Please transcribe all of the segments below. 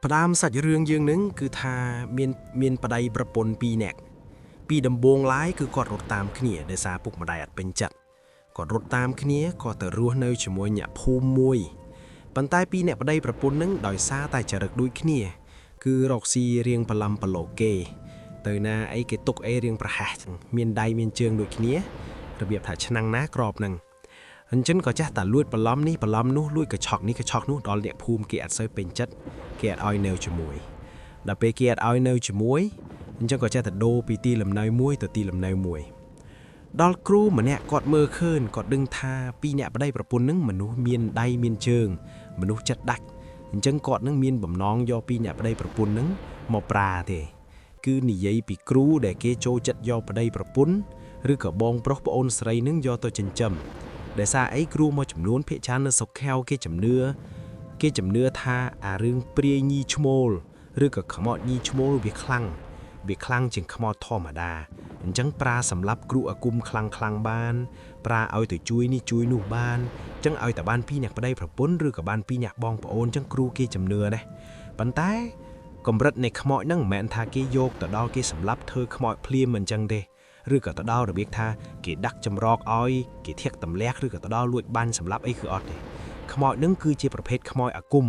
ផ្ដើមសាច់រឿងយើងនឹងគឺថាមានមានប្តីប្រពន្ធពីរនាក់ពីដំបូងឡើយគឺគាត់រត់តាមគ្នាដោយសារពុកម្ដាយអត់ពេញចិត្តគាត់រត់តាមគ្នាក៏ទៅរស់នៅជាមួយអ្នកភូមិមួយប៉ុន្តែពីរអ្នកប្តីប្រពន្ធនឹងដោយសារតែចរិតដូចគ្នា គឺរកស៊ីរៀងប្រឡំប្រឡោគេ ទៅណាអីគេទុកអីរៀងប្រហែសចឹងមានដៃមានជើងដូចគ្នារបៀបថាឆ្នាំងណាក្របហ្នឹងអញ្ចឹងក៏ចាស់តែលួចបន្លំនេះបន្លំនោះលួចកញ្ឆក់នេះកញ្ឆក់នោះដល់អ្នកភូមិគេអត់សូវពេញចិត្តគេអត់ឲ្យនៅជាមួយដល់ពេលគេអត់ឲ្យនៅជាមួយអញ្ចឹងក៏ចេះតែដូរពីទីលំនៅមួយទៅទីលំនៅមួយដល់គ្រូម្នាក់គាត់មើលឃើញគាត់ដឹងថាពីរអ្នកប្តីប្រពន្ធនឹងមនុស្សមានដៃមានជើងមនុស្សចិត្តដាច់អញ្ចឹងគាត់នឹងមានបំណងយកពីរអ្នកប្តីប្រពន្ធនឹងមកប្រាទេ គឺនិយាយពីគ្រូដែលគេចូលចិត្តយកប្តីប្រពន្ធឬក៏បងប្រុសប្អូនស្រីនឹងយកទៅចិញ្ចឹមដែលសារអីគ្រូមួយចំនួនភាគច្រើននៅស្រុកខែវគេជំនឿគេជំនឿថាអារឿងព្រាយញីឈ្មោលឬក៏ខ្មោចញីឈ្មោលវាខ្លាំងវាខ្លាំងជាងខ្មោចធម្មតាអញ្ចឹងប្រាសម្រាប់គ្រូអាគមខ្លាំងខ្លាំងបាន ប្រាឲ្យទៅជួយនេះជួយនោះបានអញ្ចឹងឲ្យតែបានពីរអ្នកប្តីប្រពន្ធឬក៏បានពីរអ្នកបងប្អូនអញ្ចឹងគ្រូគេជំនឿណាប៉ុន្តែ កម្រិតនៃខ្មោចហ្នឹងមិនមែនថាគេយកទៅដល់គេសម្លាប់ធ្វើខ្មោចភ្លាមមិនចឹងទេឬក៏ទៅដល់របៀបថាគេដាក់ចម្រោកឲ្យគេធៀកទម្លាក់ឬក៏ទៅដល់លួចបាញ់សម្លាប់អីគឺអត់ទេខ្មោចហ្នឹងគឺជាប្រភេទខ្មោចអាគម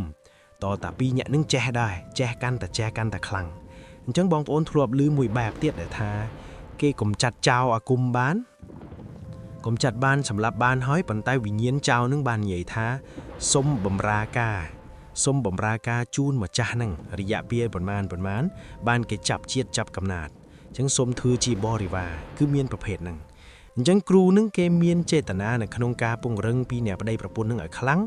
តតាពីរអ្នកហ្នឹងចេះដែរចេះកាន់តែចេះកាន់តែខ្លាំងអញ្ចឹងបងប្អូនធ្លាប់ឮមួយបែបទៀតដែលថាគេកំចាត់ចោលអាគមបានកំចាត់បានសម្លាប់បានហើយប៉ុន្តែវិញ្ញាណចោលនឹងបាននិយាយថាសុំបំរាការ សុំបំរើការជូនម្ចាស់ហ្នឹងរយៈពេលប្រមាណប្រមាណបានគេចាប់ជាតិចាប់កំណាតអញ្ចឹងសុំធ្វើជាបរិវារគឺមានប្រភេទហ្នឹងអញ្ចឹងគ្រូនឹងគេមានចេតនានៅក្នុងការពង្រឹងពីអ្នកប្តីប្រពន្ធនឹងឲ្យខ្លាំង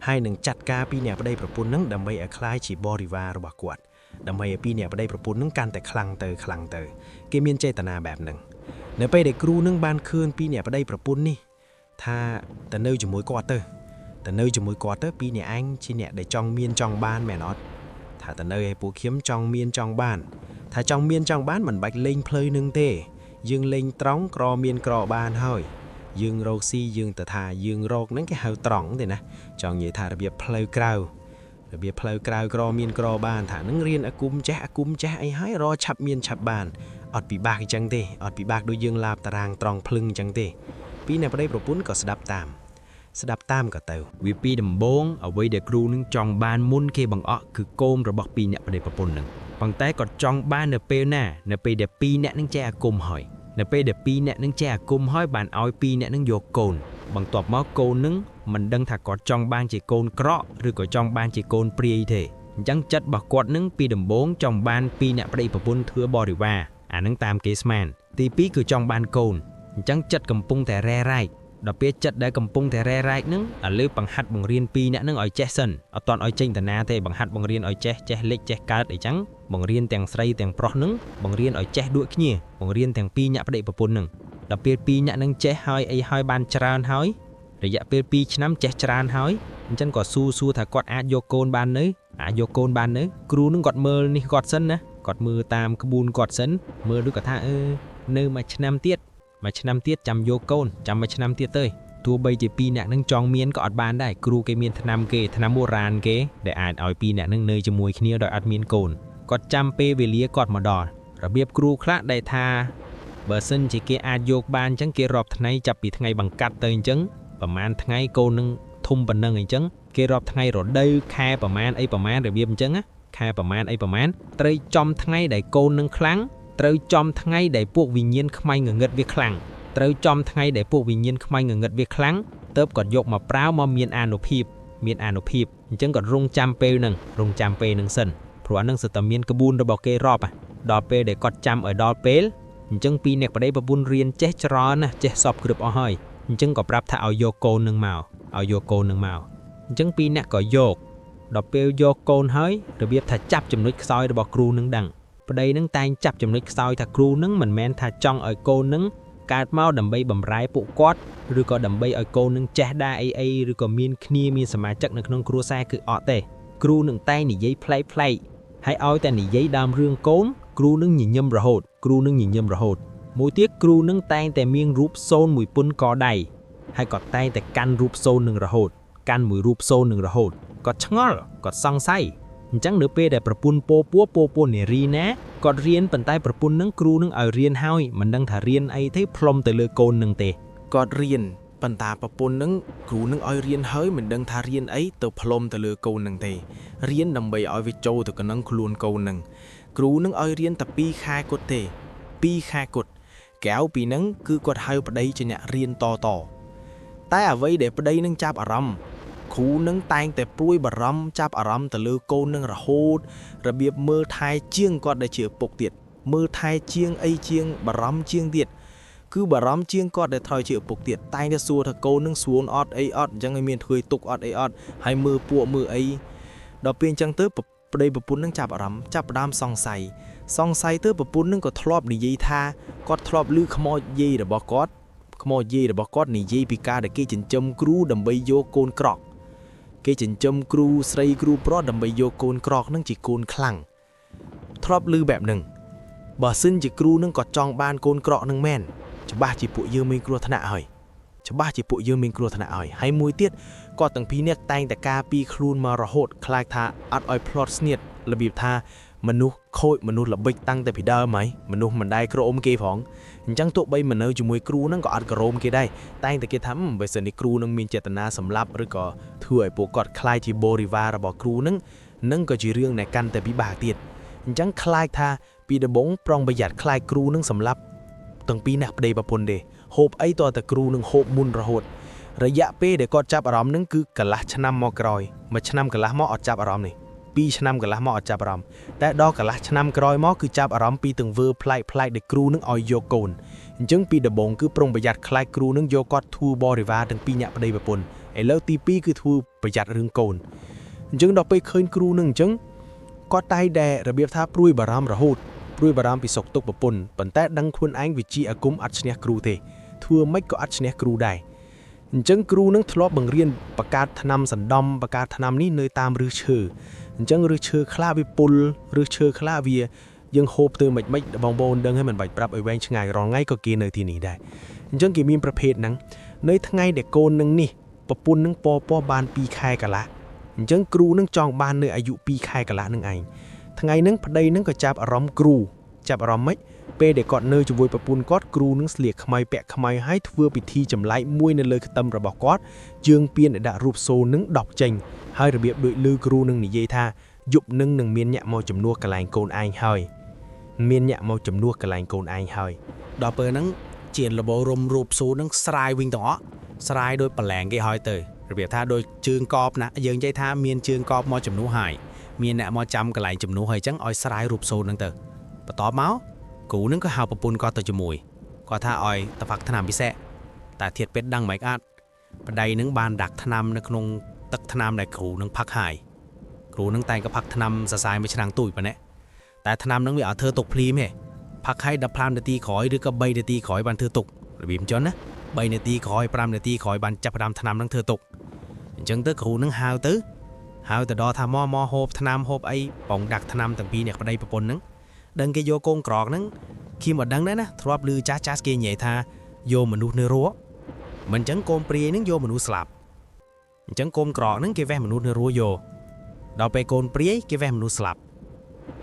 ហើយនឹងចាត់ការពីអ្នកប្តីប្រពន្ធនឹងដើម្បីឲ្យក្លាយជាបរិវាររបស់គាត់ដើម្បីឲ្យពីអ្នកប្តីប្រពន្ធនឹងកាន់តែខ្លាំងទៅខ្លាំងទៅគេមានចេតនាបែបហ្នឹងនៅពេលដែលគ្រូនឹងបានឃើញពីអ្នកប្តីប្រពន្ធនេះថាតើនៅជាមួយគាត់ទៅ តែនៅជាមួយគាត់ទៅពីរអ្នកឯងជាអ្នកដែលចង់មានចង់បានមែនអត់ថាតែនៅឯពួកខ្ញុំចង់មានចង់បានថាចង់មានចង់បានមិនបាច់លេងផ្លូវនឹងទេយើងលេងត្រង់ក្រមានក្របានហើយយើងរកស៊ីយើងទៅថាយើងរកហ្នឹងគេហៅត្រង់ទេណាចង់និយាយថារបៀបផ្លូវក្រៅរបៀបផ្លូវក្រៅក្រមានក្របានថានឹងរៀនអាគមចេះអាគមចេះអីហើយរកឆាប់មានឆាប់បានអត់ពិបាកអញ្ចឹងទេអត់ពិបាកដូចយើងឡាបតារាងត្រង់ភ្លឹងអញ្ចឹងទេពីរអ្នកប្តីប្រពន្ធក៏ស្ដាប់តាមស្ដាប់តាមក៏ទៅ វាពីដំបងអ្វីដែលគ្រូនឹងចង់បានមុនគេបង្អក់គឺកូនរបស់ពីរអ្នកប្តីប្រពន្ធនឹងប៉ុន្តែគាត់ចង់បាននៅពេលណានៅពេលដែលពីរអ្នកនឹងចេះអាគមហើយនៅពេលដែលពីរអ្នកនឹងចេះអាគមហើយបានឲ្យពីរអ្នកនឹងយកកូនបន្ទាប់មកកូននឹងមិនដឹងថាគាត់ចង់បានជាកូនក្រក់ឬក៏ចង់បានជាកូនព្រាយទេអញ្ចឹងចិត្តរបស់គាត់នឹងពីដំបងចង់បានពីរអ្នកប្តីប្រពន្ធធ្វើបរិវារអានឹងតាមគេស្មានទីពីរគឺចង់បានកូនអញ្ចឹងចិត្តកំពុងតែរ៉ែរ៉ែក ដល់ពេលចិត្តដែលកំពុងតែរ៉ែរ៉ែកហ្នឹងឥឡូវបង្ហាត់បង្រៀនពីរអ្នកហ្នឹងឲ្យចេះសិនអត់តន់ឲ្យចេញតាណាទេបង្ហាត់បង្រៀនឲ្យចេះចេះលេខចេះកើតអីចឹងបង្រៀនទាំងស្រីទាំងប្រុសហ្នឹងបង្រៀនឲ្យចេះដូចគ្នាបង្រៀនទាំងពីរអ្នកប្តីប្រពន្ធហ្នឹងដល់ពេលពីរអ្នកហ្នឹងចេះហើយអីហើយបានច្រើនហើយរយៈពេល2ឆ្នាំចេះច្រើនហើយអញ្ចឹងក៏ស៊ូស៊ូថាគាត់អាចយកកូនបាននៅអាចយកកូនបាននៅគ្រូហ្នឹងគាត់មើលនេះគាត់សិនណាគាត់មើលតាមក្បួនគាត់សិនមើលឬក៏ថាអឺនៅមួយឆ្នាំទៀត មួយឆ្នាំទៀតចាំយកកូនចាំមួយឆ្នាំទៀតទៅទោះបីជាពីរអ្នកនឹងចង់មានក៏អត់បានដែរគ្រូគេមានថ្នាំគេថ្នាំបុរាណគេដែលអាចឲ្យពីរអ្នកនឹងនៅជាមួយគ្នាដោយអត់មានកូនគាត់ចាំពេលវេលាគាត់មកដល់របៀបគ្រូខ្លះដែលថាបើសិនជាគេអាចយកបានអញ្ចឹងគេរាប់ថ្ងៃចាប់ពីថ្ងៃបង្កាត់ទៅអញ្ចឹងប្រហែលថ្ងៃកូននឹងធំប៉ុណ្ណឹងអញ្ចឹងគេរាប់ថ្ងៃរដូវខែប្រហែលអីប្រហែលរបៀបអញ្ចឹងណាខែប្រហែលអីប្រហែលត្រូវចំថ្ងៃដែលកូននឹងខ្លាំង ត្រូវចំថ្ងៃដែលពួកវិញ្ញាណខ្មៅងងឹតវាខ្លាំងត្រូវចំថ្ងៃដែលពួកវិញ្ញាណខ្មៅងងឹតវាខ្លាំងទៅគាត់យកមកប្រើមកមានអានុភាពមានអានុភាពអញ្ចឹងគាត់រងចាំពេលហ្នឹងរងចាំពេលហ្នឹងសិនព្រោះអាហ្នឹងសិតតែមានក្បួនរបស់គេរាប់ដល់ពេលដែលគាត់ចាំឲ្យដល់ពេលអញ្ចឹងពីអ្នកប្តីប្រពន្ធរៀនចេះច្រើនណាស់ចេះសពគ្រប់អស់ហើយអញ្ចឹងក៏ប្រាប់ថាឲ្យយកកូននឹងមកឲ្យយកកូននឹងមកអញ្ចឹងពីអ្នកក៏យកដល់ពេលយកកូនហើយរបៀបថាចាប់ចំណុចខ្សោយរបស់គ្រូនឹងដឹង ប្តីនឹងតែងចាប់ចំណុចខ្សោយថាគ្រូនឹងមិនមែនថាចង់ឲ្យកូននឹងកើតមកដើម្បីបំរែពួកគាត់ឬក៏ដើម្បីឲ្យកូននឹងចេះដែរអីអីឬក៏មានគ្នាមានសមាជិកនៅក្នុងគ្រួសារគឺអត់ទេគ្រូនឹងតែងនិយាយប្លែកប្លែកហើយឲ្យតែនិយាយដើមរឿងកូនគ្រូនឹងញញឹមរហូតគ្រូនឹងញញឹមរហូតមួយទៀតគ្រូនឹងតែងតែមានរូបសូនមួយពុនកដៃហើយក៏តែងតែកាន់រូបសូននឹងរហូតកាន់មួយរូបសូននឹងរហូតគាត់ឆ្ងល់គាត់សង្ស័យ អញ្ចឹងនៅពេលដែលប្រពន្ធពោពោពោពោនារីណាគាត់រៀនប៉ុន្តែប្រពន្ធនឹងគ្រូនឹងឲ្យរៀនហើយមិនដឹងថារៀនអីទេផ្លុំទៅលើកូននឹងទេ គាត់រៀនប៉ុន្តែប្រពន្ធនឹងគ្រូនឹងឲ្យរៀនហើយមិនដឹងថារៀនអីទៅផ្លុំទៅលើកូននឹងទេរៀនដើម្បីឲ្យវាចូលទៅក្នុងខ្លួនកូននឹងគ្រូនឹងឲ្យរៀនតែ2ខែគាត់ទេ2ខែគាត់កែវពីហ្នឹងគឺគាត់ហៅប្តីជាអ្នករៀនតតតែអ្វីដែលប្តីនឹងចាប់អារម្មណ៍គ្រូនឹងតែងតែព្រួយបារម្ភចាប់អារម្មណ៍ទៅលើកូននឹងរហូតរបៀបមើលថែជាងគាត់ដែលជាឪពុកទៀតមើលថែជាងអីជាងបារម្ភជាងទៀត គឺបារម្ភជាងគាត់ដែលថយជាឪពុកទៀតតែងតែសួរថាកូននឹងស្រួលអត់អីអត់អញ្ចឹងឲ្យមានធ្វើទុកអត់អីអត់ហើយមើលពួកមើលអីដល់ពេលអញ្ចឹងទៅប្តីប្រពន្ធនឹងចាប់អារម្មណ៍ចាប់ផ្ដើមសង្ស័យសង្ស័យទៅប្រពន្ធនឹងក៏ធ្លាប់និយាយថាគាត់ធ្លាប់ឮខ្មោចយាយរបស់គាត់ខ្មោចយាយរបស់គាត់និយាយពីការដែលគេចិញ្ចឹមគ្រូដើម្បីយកកូនក្រក់គេចិញ្ចឹមគ្រូស្រីគ្រូប្រុសដើម្បីយកកូនក្រក់នឹងជាកូនខ្លាំងធ្លាប់ឮបែបហ្នឹងបើសិនជាគ្រូនឹងក៏ចង់បានកូនក្រក់នឹងមែន ច្បាស់ជាពួកយើងមានគ្រោះថ្នាក់ហើយច្បាស់ជាពួកយើងមានគ្រោះថ្នាក់ហើយហើយមួយទៀតគាត់ទាំងពីរនាក់តែងតែការពីខ្លួនមករហូតខ្លាចថាអត់ឲ្យផ្្លាត់ស្នៀតរបៀបថាមនុស្សខូចមនុស្សល្បិចតាំងតែពីដើមហើយមនុស្សមិនដែលក្រអូមគេផងអញ្ចឹងទោះបីមិននៅជាមួយគ្រូហ្នឹងក៏អត់ក្រអូមគេដែរតែងតែគេថាបើសិននេះគ្រូនឹងមានចេតនាសម្លាប់ឬក៏ធ្វើឲ្យពួកគាត់ខ្លាចជាបរិវាររបស់គ្រូហ្នឹងនឹងក៏ជារឿងដែលកាន់តែពិបាកទៀតអញ្ចឹងខ្លាចថាពីដំបូងប្រុងប្រយ័ត្នខ្លាចគ្រូនឹងសម្លាប់ ទាំងពីរអ្នកប្តីប្រពន្ធទេហូបអីតតែគ្រូនឹងហូបមុនរហូតរយៈពេលដែលគាត់ចាប់អារម្មណ៍នឹងគឺកន្លះឆ្នាំមកក្រោយមួយឆ្នាំកន្លះមកអត់ចាប់អារម្មណ៍នេះពីរឆ្នាំកន្លះមកអត់ចាប់អារម្មណ៍តែដល់កន្លះឆ្នាំក្រោយមកគឺចាប់អារម្មណ៍ពីទង្វើប្លែកប្លែកដែលគ្រូនឹងឲ្យយកកូនអញ្ចឹងពីដំបូងគឺប្រុងប្រយ័ត្នខ្លាចគ្រូនឹងយកគាត់ធ្វើបរិវារទាំងពីរអ្នកប្តីប្រពន្ធឥឡូវទី2គឺធ្វើប្រយ័ត្នរឿងកូនអញ្ចឹងដល់ពេលឃើញគ្រូនឹងអញ្ចឹងគាត់តែងតែរបៀបថាព្រួយបារម្ភរហូត ព្រួយបារម្ភពីសុខទុក្ខប្រពន្ធប៉ុន្តែដឹងខ្លួនឯងវិជាអាគមអត់ឈ្នះគ្រូទេធ្វើម៉េចក៏អត់ឈ្នះគ្រូដែរអញ្ចឹងគ្រូនឹងធ្លាប់បង្រៀនបង្កើតថ្នាំសណ្ដំបង្កើតថ្នាំនេះនៅតាមឫសឈើអញ្ចឹងឫសឈើខ្លះវាពុលឫសឈើខ្លះវាយើងហូបទៅមិនម៉េចបងប្អូនដឹងហើយមិនបាច់ប្រាប់ឲ្យវែងឆ្ងាយរាល់ថ្ងៃក៏គេនៅទីនេះដែរអញ្ចឹងគេមានប្រភេទហ្នឹងនៅថ្ងៃដែលកូននឹងនេះប្រពន្ធនឹងពពបាន2ខែកន្លះអញ្ចឹងគ្រូនឹងចង់បាននៅអាយុ2ខែកន្លះនឹងឯងថ្ងៃហ្នឹងប្តីនឹងក៏ចាប់អារម្មណ៍គ្រូ ចាប់អារម្មណ៍ម៉េចពេលដែលគាត់នៅជាមួយប្រពន្ធគាត់គ្រូនឹងស្លៀកខ្មៅពាក់ខ្មៅហើយធ្វើពិធីចម្លែកមួយនៅលើខ្ទឹមរបស់គាត់ជើងពៀនដែលដាក់រូបសូនឹងដប់ចេញហើយរបៀបដូចលឺគ្រូនឹងនិយាយថាយប់នឹងនឹងមានអ្នកមកជំនួសកន្លែងកូនឯងហើយមានអ្នកមកជំនួសកន្លែងកូនឯងហើយ ដល់ពេលហ្នឹងជាលបរុំរូបស៊ូហ្នឹងស្រាយវិញទាំងអស់ស្រាយដោយប្រឡែងគេឲ្យទៅរបៀបថាដោយជើងកបណាយើងនិយាយថាមានជើងកបមកជំនួសហើយមានអ្នកមកចាំកន្លែងជំនួសហើយអញ្ចឹងឲ្យស្រាយរូបស៊ូហ្នឹងទៅបន្ទាប់មកគ្រូហ្នឹងក៏ហៅប្រពន្ធគាត់ទៅជាមួយគាត់ថាឲ្យទៅផឹកថ្នាំពិសេសតែធៀបពេទ្យដឹងមិនអត់ប្តីហ្នឹងបានដាក់ថ្នាំនៅក្នុងទឹកថ្នាំដែលគ្រូហ្នឹងផឹកហើយគ្រូហ្នឹងតែងក៏ផឹកថ្នាំសរសៃមួយឆ្នាំងទូចប៉ុណ្ណេះតែថ្នាំហ្នឹងវាអត់ធ្វើទុកភ្លាមទេ ផឹកឲ្យ15នាទីក្រោយឬក៏3នាទីក្រោយបានធ្វើទុករបៀបអញ្ចឹងណា3នាទីក្រោយ5នាទីក្រោយបានចាប់ផ្ដើមថ្នាំនឹងធ្វើទុកអញ្ចឹងទៅគ្រូនឹងហៅទៅហៅទៅដល់ថាមកមកហូបថ្នាំហូបអីបងដាក់ថ្នាំទាំងពីរអ្នកប្តីប្រពន្ធហ្នឹងដឹងគេយកកូនក្រកហ្នឹងគីមអត់ដឹងដែរណាធ្លាប់ឮចាស់ចាស់គេនិយាយថាយកមនុស្សនៅរស់មិនអញ្ចឹងកូនព្រាយហ្នឹងយកមនុស្សស្លាប់អញ្ចឹងកូនក្រកហ្នឹងគេវេះមនុស្សនៅរស់យកដល់ពេលកូនព្រាយគេវេះមនុស្សស្លាប់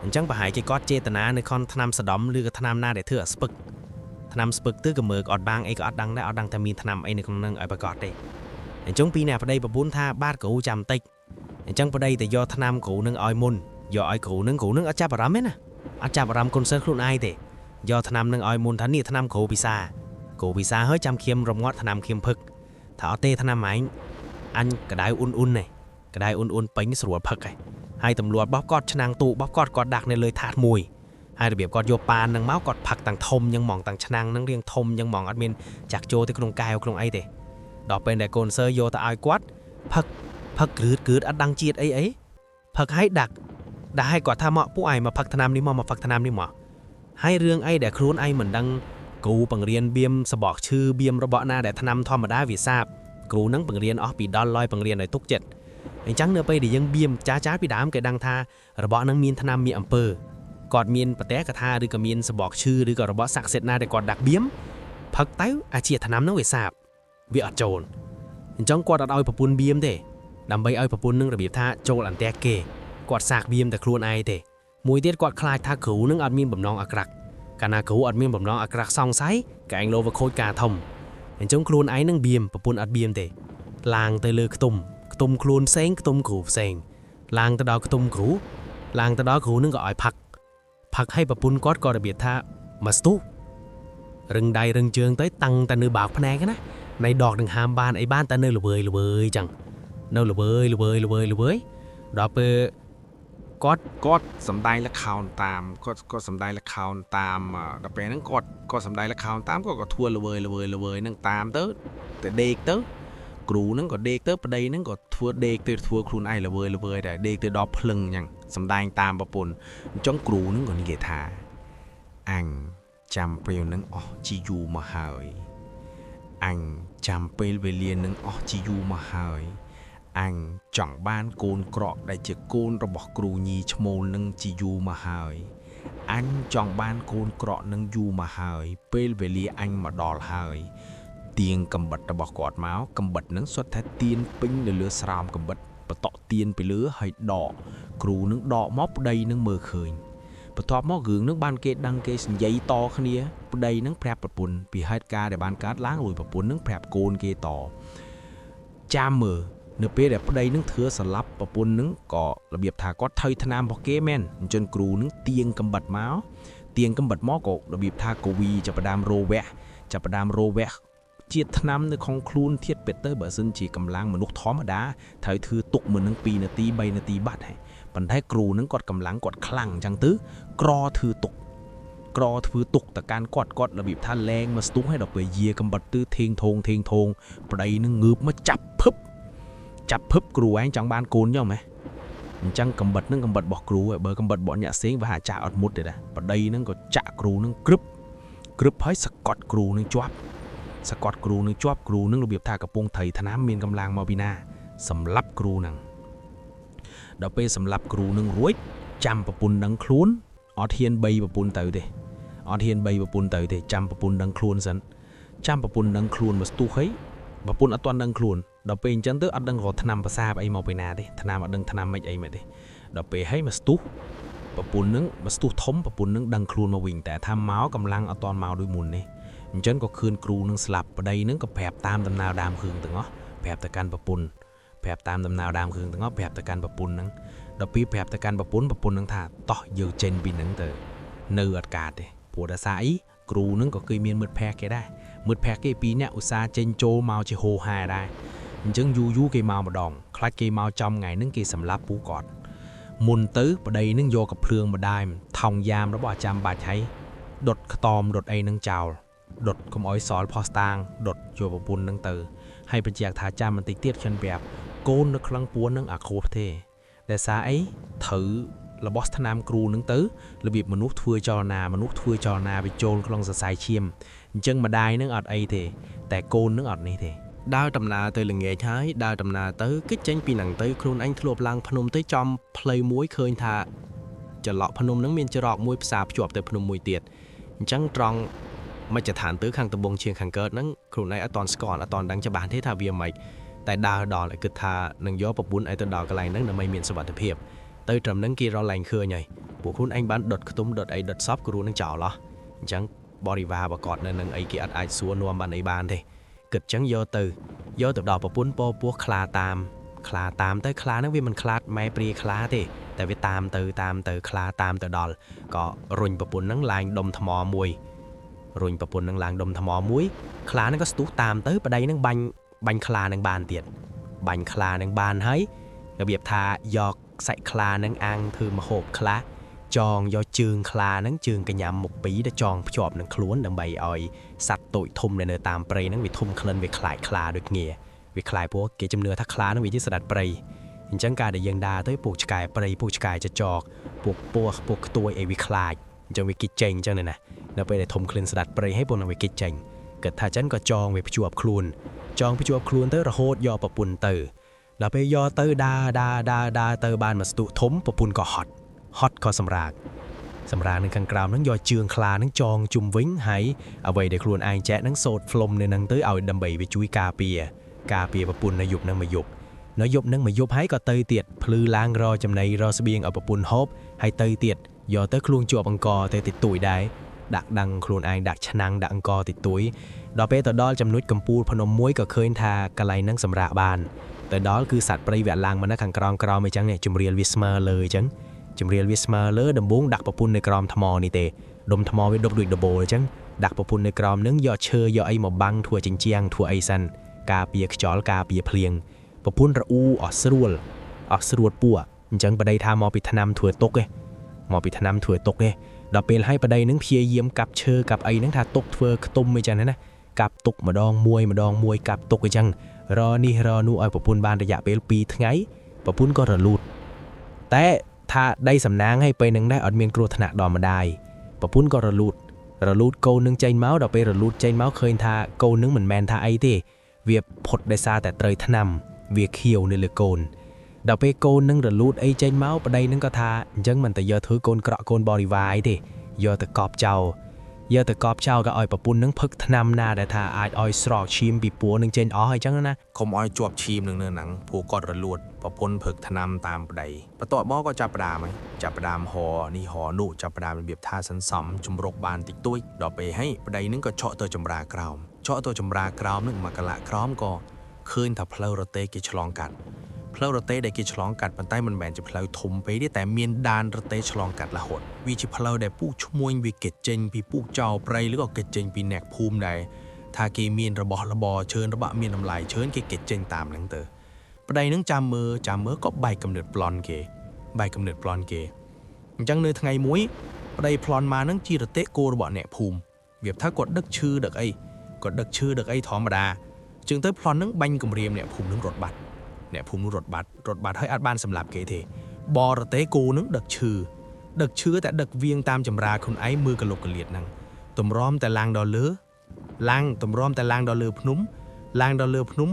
អញ្ចឹងប្រហែលជាគាត់ចេតនានៅខនថ្នាំសដំឬក៏ថ្នាំណាដែលធ្វើឲ្យស្ពឹកថ្នាំស្ពឹកទៅក៏មើលក៏អត់បាងអីក៏អត់ដឹងដែរអត់ដឹងថាមានថ្នាំអីនៅក្នុងនឹងឲ្យប្រកាសទេអញ្ចឹងពីអ្នកប្តីប្រពន្ធថាបាទគ្រូចាំតិចអញ្ចឹងប្តីទៅយកថ្នាំគ្រូនឹងឲ្យមុនយកឲ្យគ្រូនឹងគ្រូនឹងអត់ចាប់អារម្មណ៍ទេណាអត់ចាប់អារម្មណ៍កូនសិស្សខ្លួនឯងទេយកថ្នាំនឹងឲ្យមុនថានេះថ្នាំគ្រូពិសាគ្រូពិសាហើយចាំខៀមរងាត់ថ្នាំខៀមផឹកថាអត់ទេថ្នាំឯងអញក្តៅអ៊ុនអ៊ុននេះក្តៅអ៊ុនអ៊ុនពេញស្រួលផឹកឯង ហើយទម្លាប់របស់គាត់ឆ្នាំងទូរបស់គាត់គាត់ដាក់នៅលើថាតមួយហើយរបៀបគាត់យកប៉ាននឹងមកគាត់ផឹកតាំងធំយ៉ាងហ្មងតាំងឆ្នាំងនឹងរៀងធំយ៉ាងហ្មងអត់មានចាក់ចូលទៅក្នុងកែវក្នុងអីទេដល់ពេលដែលកូនសើយកទៅឲ្យគាត់ផឹកផឹកគ្រឿតគ្រឿតអត់ដឹងជាតិអីអីផឹកឲ្យដាក់ដាក់ឲ្យគាត់ថាមកពួកឯងមកផឹកថ្នាំនេះមកមកផឹកថ្នាំនេះមកហើយរឿងអីដែលខ្លួនឯងមិនដឹងគ្រូបង្រៀនបៀមសបកឈឺបៀមរបស់ណាដែលថ្នាំធម្មតាវាសាបគ្រូនឹងបង្រៀនអស់ពីដល់ឡយបង្រៀនឲ្យទុកចិត្ត អញ្ចឹងនៅពេលដែលយើងបៀមចាចាពីដើមគេដឹងថារបស់នឹងមានថ្នាំមានអំពើគាត់មានប្រទេសកថាឬក៏មានសបកឈឺឬក៏របស់ស័ក្តិសិទ្ធិណាដែលគាត់ដាក់បៀមផឹកទៅអាជាថ្នាំនឹងវាសាបវាអត់ចូលអញ្ចឹងគាត់អត់ឲ្យប្រពន្ធបៀមទេដើម្បីឲ្យប្រពន្ធនឹងរបៀបថាចូលអន្ទាក់គេ គាត់សាកបៀមតែខ្លួនឯងទេមួយទៀតគាត់ខ្លាចថាគ្រូនឹងអត់មានបំណងអាក្រក់កាលណាគ្រូអត់មានបំណងអាក្រក់សង្ស័យកែងលោវាខូចការធំអញ្ចឹងខ្លួនឯងនឹងបៀមប្រពន្ធអត់បៀមទេឡើងទៅលើខ្ទមខ្ទមខ្លួនផ្សេងខ្ទមគ្រូផ្សេងឡើងទៅដល់ខ្ទមគ្រូឡើងទៅដល់គ្រូនឹងក៏ឲ្យផឹកផឹកឲ្យប្រពន្ធគាត់ក៏របៀបថាមកស្ទុះរឹងដៃរឹងជើងទៅតាំងតែនៅបើកភ្នែកណានៃដកនឹងហាមបានអីបានតែនៅល្វើយល្វើយចឹងនៅល្វើយល្វើយល្វើយល្វើយដល់ពេលគាត់ គាត់សំដែងល្ខោនតាមគាត់គាត់សំដែងល្ខោនតាមដល់ពេលហ្នឹងគាត់គាត់សំដែងល្ខោនតាមគាត់ក៏ធ្វើល្វើយល្វើយល្វើយហ្នឹងតាមទៅទៅដេកទៅគ្រូហ្នឹងក៏ដេកទៅប្តីហ្នឹងក៏ធ្វើដេកទៅធ្វើខ្លួនឯងល្វើយល្វើយដែរដេកទៅដល់ភ្លឹងអញ្ចឹងសំដែងតាមប្រពន្ធអញ្ចឹងគ្រូហ្នឹងក៏និយាយថាអញចាំពេលហ្នឹងអស់ជាយូរមកហើយអញចាំពេលវេលាហ្នឹងអស់ជាយូរមកហើយអញចង់បានកូនក្រក់ដែលជាកូនរបស់គ្រូញីឈ្មោលនឹងជាយូរមកហើយអញចង់បានកូនក្រក់នឹងយូរមកហើយពេលវេលាអញមកដល់ហើយទៀងកំបិតរបស់គាត់មកកំបិតនឹងសុទ្ធតែទៀនពេញនៅលើស្រោមកំបិតបតក់ទៀនពីលើហើយដកគ្រូនឹងដកមកប្តីនឹងមើលឃើញបន្ទាប់មករឿងនឹងបានគេដឹងគេនិយាយតគ្នាប្តីនឹងប្រាប់ប្រពន្ធពីហេតុការណ៍ដែលបានកើតឡើងរួចប្រពន្ធនឹងប្រាប់កូនគេតចាំមើលនៅពេលដែលប្តីនឹងធ្វើស្លាប់ប្រពន្ធនឹងក៏របៀបថាគាត់ថយថ្នាំរបស់គេមែនអញ្ចឹងគ្រូនឹងទៀងកំបិតមកទៀងកំបិតមកក៏របៀបថាកវីចាប់ផ្ដើមរោវៈចាប់ផ្ដើមរោវៈជាតិថ្នាំនៅក្នុងខ្លួនធាតពេតទៅបើសិនជាកម្លាំងមនុស្សធម្មតាត្រូវធ្វើទុកមួយនឹង2នាទី3នាទីបាត់ហើយប៉ុន្តែគ្រូនឹងគាត់កម្លាំងគាត់ខ្លាំងអញ្ចឹងទៅក្រធ្វើទុកក្រធ្វើទុកតកាន់គាត់គាត់របៀបថាលែងមកស្ទុះឲ្យដល់ពេលយាកំបិតទៅធេងធងធេងធងប្តីនឹងងើបមកចាប់ភឹបចាប់ភឹបគ្រូឯងចង់បានកូនយ៉ាងម៉េចអញ្ចឹងកំបិតនឹងកំបិតរបស់គ្រូឯងបើកំបិតរបស់អ្នកផ្សេងវាហាចាក់អត់មុតទេដែរប្តីនឹងក៏ចាក់គ្រូនឹងក្រឹបក្រឹបហើយសកត់គ្រូនឹងជាប់សកត់គ្រូនឹងជាប់គ្រូនឹងរបៀបថាកំពុងថៃថ្នាំមានកម្លាំងមកពីណាសម្លាប់គ្រូនឹងដល់ពេលសម្លាប់គ្រូនឹងរួចចាំប្រពន្ធនឹងខ្លួនអត់ហ៊ានបីប្រពន្ធទៅទេអត់ហ៊ានបីប្រពន្ធទៅទេចាំប្រពន្ធនឹងខ្លួនសិនចាំប្រពន្ធនឹងខ្លួនមកស្ទុះហើយប្រពន្ធអត់ទាន់នឹងខ្លួនដល់ពេលអញ្ចឹងទៅអត់ដឹងរកថ្នាំប្រសាបអីមកពីណាទេថ្នាំអត់ដឹងថ្នាំមិនអីមិនទេដល់ពេលហើយមកស្ទុះប្រពន្ធនឹងមកស្ទុះធំប្រពន្ធនឹងដឹងខ្លួនមកវិញតែថាមកកម្លាំងអត់ទាន់មកដូចមុននេះអញ្ចឹងក៏ខឿនគ្រូនឹងស្លាប់ប្តីនឹងក៏ប្រាប់តាមដំណើរដើមគ្រឿងទាំងអស់ប្រាប់ទៅកាន់ប្រពន្ធប្រាប់តាមដំណើរដើមគ្រឿងទាំងអស់ប្រាប់ទៅកាន់ប្រពន្ធនឹងដល់ពេលប្រាប់ទៅកាន់ប្រពន្ធប្រពន្ធនឹងថាតោះយើងចេញពីនឹងទៅនៅអត់កាតទេព្រោះដោយសារអីគ្រូនឹងក៏គេមានមិត្តភក្តិគេដែរមិត្តភក្តិគេពីរនាក់ឧស្សាហ៍ចេញចូលមកជាហោហែដែរអញ្ចឹងយូរយូរគេមកម្ដងខ្លាចគេមកចំថ្ងៃហ្នឹងគេសម្លាប់ពូគាត់មុនទៅប្តីនឹងយកកភ្លើងម្ដាយថោងយ៉ាមរបស់អាចារ្យបាច់ហើយដុតខ្ទមដុតអីនឹងចោលដុតកុំអោយសល់ផោះស្តាងដុតយកប្រពន្ធនឹងទៅហើយបញ្ជាក់ថាចាំបន្តិចទៀតខ្ញុំប្រាប់កូននៅក្នុងពួននឹងអាខួបទេដែលសារអីត្រូវរបស់ថ្នាំគ្រូនឹងទៅរបៀបមនុស្សធ្វើចលនាមនុស្សធ្វើចលនាវាចូលក្នុងសរសៃឈាមអញ្ចឹងម្ដាយនឹងអត់អីទេតែកូននឹងអត់នេះទេ ដើរដំណើរទៅល្ងាចហើយដើរដំណើរទៅគិតចេញពីហ្នឹងទៅខ្លួនឯងធ្លាប់ឡើងភ្នំទៅចំផ្លូវមួយឃើញថាចន្លោះភ្នំហ្នឹងមានច្រកមួយផ្សារភ្ជាប់ទៅភ្នំមួយទៀតអញ្ចឹងត្រង់មជ្ឈដ្ឋានទៅខាងត្បូងឈៀងខាងកើតហ្នឹងខ្លួនឯងអត់តន់ស្គាល់អត់តន់ដឹងច្បាស់ទេថាវាម៉េចតែដើរដល់ឲ្យគិតថានឹងយកប្រពន្ធឲ្យទៅដល់កន្លែងហ្នឹងដើម្បីមានសុវត្ថិភាពទៅត្រឹមហ្នឹងគេរកឡើងឃើញហើយពួកខ្លួនឯងបានដុតខ្ទុំដុតអីដុតសពគ្រូនឹងចោលអស់អញ្ចឹងបរិវារបកតនៅនឹងអីគេអត់អាចសួរនាំបានអីបានទេគិតចឹងយកទៅយកទៅដល់ប្រពន្ធពោពោះខ្លាតាមខ្លាតាមទៅខ្លាហ្នឹងវាមិនខ្លាចម៉ែព្រាខ្លាទេតែវាតាមទៅតាមទៅខ្លាតាមទៅដល់ក៏រុញប្រពន្ធហ្នឹងឡើងដុំថ្មមួយរុញប្រពន្ធហ្នឹងឡើងដុំថ្មមួយខ្លាហ្នឹងក៏ស្ទុះតាមទៅប្តីហ្នឹងបាញ់បាញ់ខ្លាហ្នឹងបានទៀតបាញ់ខ្លាហ្នឹងបានហើយរបៀបថាយកសាច់ខ្លាហ្នឹងអាំងធ្វើម្ហូបខ្លះចងយកជើងខ្លាហ្នឹងជើងកញ្ញាំមុខពីរទៅចងភ្ជាប់នឹងខ្លួនដើម្បីឲ្យសត្វតូចធំដែលនៅតាមព្រៃហ្នឹងវាធំក្លិនវាខ្លាចខ្លាដូចគ្នាវាខ្លាចព្រោះគេជំនឿថាខ្លាហ្នឹងវាជាសត្វព្រៃអញ្ចឹងការដែលយើងដើរទៅពួកឆ្កែព្រៃពួកឆ្កែចចកពួកពស់ពួកខ្ទួយអីវាខ្លាចអញ្ចឹងវាគិតចេញអញ្ចឹងណានៅពេលដែលធំក្លិនសត្វព្រៃហើយពួកហ្នឹងវាគិតចេញគិតថាចឹងក៏ចងវាភ្ជាប់ខ្លួនចងភ្ជាប់ខ្លួនទៅរហូតយកប្រពន្ធទៅដល់ពេលយកទៅដើរដើរដើរដើរទៅបានមកស្ទុះធំប្រពន្ធក៏ហត់ហត់ក៏សម្រាកសម្រាកនឹងខាងក្រោមនឹងយកជើងខ្លានឹងចងជុំវិញហើយអ្វីដែលខ្លួនឯងចែកនឹងសូត្រផ្លុំនៅនឹងទៅឲ្យដើម្បីវាជួយការពារការពារប្រពន្ធនៅយប់នឹងមួយយប់ នៅយប់នឹងមកយប់ហើយក៏ទៅទៀតភ្លឺឡើងរចំណីរស្បៀងឲ្យប្រពន្ធហូបហើយទៅទៀតយកទៅខ្លួនជាប់អង្គទៅតិចតួចដែរដាក់ដឹងខ្លួនឯងដាក់ឆ្នាំងដាក់អង្គតិចតួចដល់ពេលទៅដល់ចំណុចកំពូលភ្នំមួយក៏ឃើញថាកន្លែងហ្នឹងសម្រាកបានទៅដល់គឺសត្វព្រៃវាឡើងមកនៅខាងក្រោមក្រោមអីចឹងនេះជំរាលវាស្មើលើអីចឹងជំរាលវាស្មើលើដំបូងដាក់ប្រពន្ធនៅក្រោមថ្មនេះទេដុំថ្មវាដប់ដូចដបូលអញ្ចឹងដាក់ប្រពន្ធនៅក្រោមនឹងយកឈើយកអីមកបាំងធ្វើចិញ្ជាំងធ្វើអីសិនការពារខ្យល់ការពារភ្លៀងប្រពន្ធរអ៊ូអស់ស្រួលអស់ស្រួតពួកអញ្ចឹងប្តីថាមកពីថ្នាំធ្វើទុកឯងមកពីថ្នាំធ្វើទុកឯងដល់ពេលឲ្យប្តីនឹងព្យាយាមកាប់ឈើកាប់អីហ្នឹងថាទុកធ្វើខ្ទុំអីចឹងណាកាប់ទុកម្ដងមួយម្ដងមួយកាប់ទុកអីចឹងរនេះរនោះឲ្យប្រពន្ធបានរយៈពេល2ថ្ងៃប្រពន្ធក៏រលូតតែថាដីសំណាងឲ្យពេលហ្នឹងដែរអត់មានគ្រោះថ្នាក់ដល់ម្ដាយប្រពន្ធក៏រលូតរលូតកូននឹងចេញមកដល់ពេលរលូតចេញមកឃើញថាកូននឹងមិនមែនថាអីទេវាផុតដោយសារតែត្រូវថ្នាំវាខៀវនៅលើកូនដល់ពេលកូននឹងរលូតអីចេញមកប្តីនឹងក៏ថាអញ្ចឹងមិនតែយកធ្វើកូនក្រក់កូនបរិវារអីទេយកទៅកប់ចោលយកទៅកប់ចោលក៏ឲ្យប្រពន្ធនឹងផឹកថ្នាំណាដែលថាអាចឲ្យស្រកឈាមពីពួរនឹងចេញអស់អីចឹងណា កុំឲ្យជាប់ឈាមនឹងនៅហ្នឹងព្រោះគាត់រលួតប្រពន្ធព្រឹកថ្នាំតាមប្តីបន្ទាប់មកក៏ចាប់ផ្ដើមហើយចាប់ផ្ដើមហនេះហនោះចាប់ផ្ដើមរបៀបថាសន្សំជំរុកបានតិចតួចដល់ពេលហើយប្តីនឹងក៏ឆក់ទៅចម្រាក្រោមឆក់ទៅចម្រាក្រោមនឹងមកកលៈក្រោមក៏ឃើញថាផ្លូវរទេះគេឆ្លងកាត់ផ្លូវរទេះដែលគេឆ្លងកាត់ប៉ុន្តែមិនមែនជាផ្លូវធំពេកទេតែមានដានរទេះឆ្លងកាត់រហូតវាជាផ្លូវដែលពូកឈ្មួញវាគេចេញពីពូកចោលព្រៃឬក៏គេចេញពីអ្នកភូមិដែរថាគេមានរបស់របរឈើរបស់មានតម្លៃឈើគេគេចេញតាមហ្នឹងទៅប្តីនឹងចាំមើលចាំមើលក៏បែកកំណត់ប្លន់គេបែកកំណត់ប្លន់គេអញ្ចឹងនៅថ្ងៃមួយប្តីប្លន់មកហ្នឹងជារទេះគោរបស់អ្នកភូមិវាថាគាត់ដឹកឈើដឹកអីគាត់ដឹកឈើដឹកអីធម្មតាជាងទៅប្លន់ហ្នឹងបាញ់គម្រាមអ្នកភូមិហ្នឹងរត់បាត់អ្នកភូមិនោះរត់បាត់រត់បាត់ហើយអត់បានសម្លាប់គេទេបរទេគោនឹងដឹកឈើដឹកឈើតែដឹកវៀងតាមចម្រាខ្លួនឯងមើលកលុកកលៀតហ្នឹងតម្រាំតែឡើងដល់លើឡើងតម្រាំតែឡើងដល់លើភ្នំឡើងដល់លើភ្នំ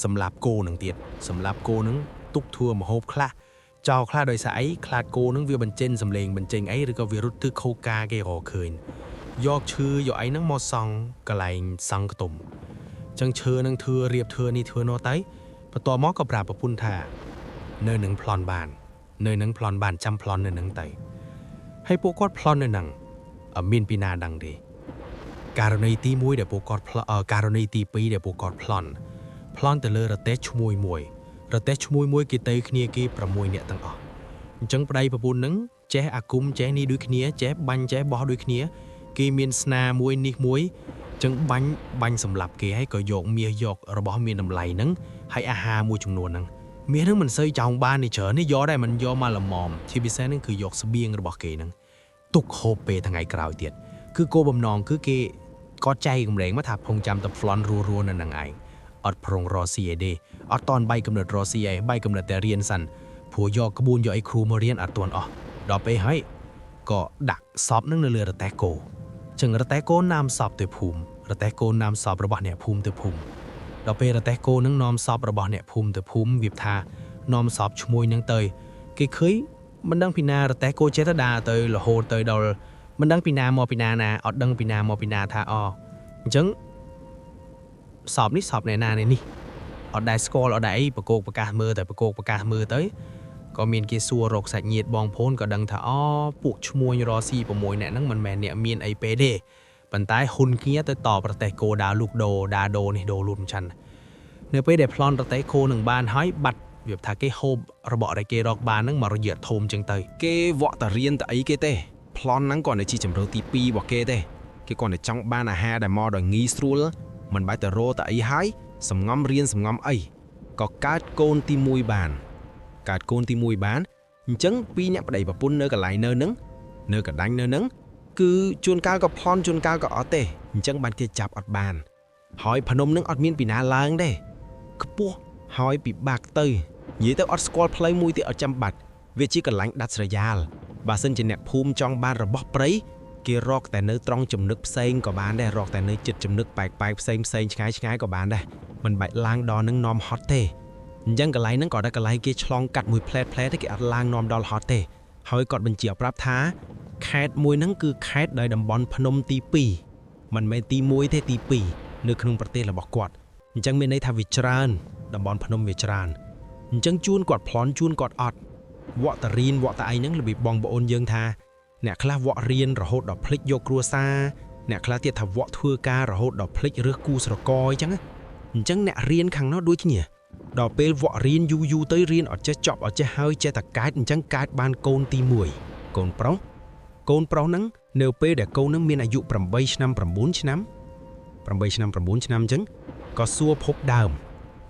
សម្លាប់គោនឹងទៀតសម្លាប់គោនឹងទុកធ្វើមហូបខ្លះចោលខ្លះដោយសារអីខ្លាចគោនឹងវាបញ្ចេញសម្លេងបញ្ចេញអីឬក៏វារត់ទិខោកាគេរកឃើញយកឈើយកអីហ្នឹងមកសង់កន្លែងសង់ខ្ទុំចឹងឈើនឹងធ្វើរៀបធ្វើនេះធ្វើនោះទៅបន្ទាប់មកក៏ប្រាប់ប្រពន្ធថានៅនឹងប្លន់បាននៅនឹងប្លន់បានចាំប្លន់នៅនឹងទៅហើយពួកគាត់ប្លន់នៅនឹងអត់មានពីណាដឹងទេករណីទី1ដែលពួកគាត់ករណីទី2ដែលពួកគាត់ប្លន់ប្លន់ទៅលើរទេះឈ្មួយមួយរទេះឈ្មួយមួយគេទៅគ្នាគេ6នាក់ទាំងអស់អញ្ចឹងប្តីប្រពន្ធនឹងចេះអាគមចេះនេះដូចគ្នាចេះបាញ់ចេះបោះដូចគ្នាគេមានស្នាមួយនេះមួយចឹងបាញ់បាញ់សម្លាប់គេហើយក៏យកមាសយករបស់មានតម្លៃហ្នឹងហើយអាហារមួយចំនួនហ្នឹងមាសហ្នឹងមិនសូវចង់បាននេះច្រើននេះយកដែរមិនយកមកល្មមជាពិសេសហ្នឹងគឺយកស្បៀងរបស់គេហ្នឹងទុកហូបពេលថ្ងៃក្រោយទៀតគឺគោលបំណងគឺគេក៏ចែកកម្រែងមកថាភងចាំតែប្លន់រួរួនៅនឹងឯងអត់ប្រុងរស៊ីអីទេអត់តន់បាយកំណត់រស៊ីអីបាយកំណត់តែរៀនសិនព្រោះយកក្បួនយកអីគ្រូមករៀនអត់ទាន់អស់ដល់ពេលហើយក៏ដាក់សពនឹងនៅលើរទេះគោចឹងរទេះគោនាំសពទៅភូមិរទេះគោនាំសពរបស់អ្នកភូមិទៅភូមិដល់ពេលរទេះគោនឹងនាំសពរបស់អ្នកភូមិទៅភូមិវាថានាំសពឈ្មួញនឹងទៅគេឃើញមិនដឹងពីណារទេះគោចេះទៅដើរទៅរហូតទៅដល់មិនដឹងពីណាមកពីណាណាអត់ដឹងពីណាមកពីណាថាអអញ្ចឹងសពនេះសពអ្នកណានេះអត់ដែលស្គាល់អត់ដែលអីប្រកោកប្រកាសមើលតែប្រកោកប្រកាសមើលទៅក៏មានគេសួររកសាច់ញាតិបងប្អូនក៏ដឹងថាអូពួកឈ្មួញរស៊ី6នាក់ហ្នឹងមិនមែនអ្នកមានអីពេទេប៉ុន្តែហ៊ុនគ្នាទៅតប្រទេសគោដាលូកដូដាដូនេះដូលូតមិនឆាន់នៅពេលដែលប្លន់ប្រទេសគោនឹងបានហើយបាត់វាថាគេហូបរបស់ដែលគេរកបានហ្នឹងមករយៈធំចឹងទៅ គេវក់តារៀនតអីគេទេប្លន់ហ្នឹងគាត់នៅជាជំរឿទី2របស់គេទេគេគាត់នៅចង់បានអាហារដែលមកដោយងាយស្រួលមិនបាច់ទៅរកតអីហើយសំងំរៀនសំងំអីក៏កើតកូនទី1បានកើតកូនទី1បានអញ្ចឹងពីរអ្នកប្តីប្រពន្ធនៅកន្លែងនៅហ្នឹងនៅកដាញ់នៅហ្នឹងគឺជួនកាលក៏ប្លន់ជួនកាលក៏អត់ទេអញ្ចឹងបានគេចាប់អត់បានហើយភ្នំនឹងអត់មានពីណាឡើងទេខ្ពស់ហើយពិបាកទៅនិយាយទៅអត់ស្គាល់ផ្លូវមួយទៀតអត់ចាំបាច់វាជាកន្លែងដាច់ស្រយាលបើសិនជាអ្នកភូមិចង់បានរបស់ព្រៃគេរកតែនៅត្រង់ចំណឹកផ្សេងក៏បានដែររកតែនៅចិត្តចំណឹកបែកបែកផ្សេងផ្សេងឆ្ងាយឆ្ងាយក៏បានដែរមិនបាច់ឡើងដល់នឹងនាំហត់ទេអញ្ចឹងកន្លែងហ្នឹងក៏ដល់កន្លែងគេឆ្លងកាត់មួយផ្លែតផ្លែទេគេអត់ឡើងនាំដល់ហត់ទេហើយគាត់បញ្ជាប្រាប់ថាខេត្តមួយហ្នឹងគឺខេត្តដោយតំបន់ភ្នំទី2មិនមែនទី1ទេទី2នៅក្នុងប្រទេសរបស់គាត់អញ្ចឹងមានន័យថាវាច្រើនតំបន់ភ្នំវាច្រើន អញ្ចឹងជួនគាត់ប្លន់ជួនគាត់អត់វត្តរៀនវត្តអីហ្នឹងរបៀបបងប្អូនយើងថាអ្នកខ្លះវត្តរៀនរហូតដល់ភ្លេចយកគ្រួសារអ្នកខ្លះទៀតថាវត្តធ្វើការរហូតដល់ភ្លេចរើសគូស្រករអញ្ចឹងណាអញ្ចឹងអ្នករៀនខាងនោះដូចគ្នាដល់ពេលវត្តរៀនយូរយូរទៅរៀនអត់ចេះចប់អត់ចេះហើយចេះតែកើតអញ្ចឹងកើតបានកូនទី1កូនប្រុសកូនប្រុសហ្នឹងនៅពេលដែលកូនហ្នឹងមានអាយុ8ឆ្នាំ9ឆ្នាំ8ឆ្នាំ9ឆ្នាំអញ្ចឹងក៏សួរភពដើម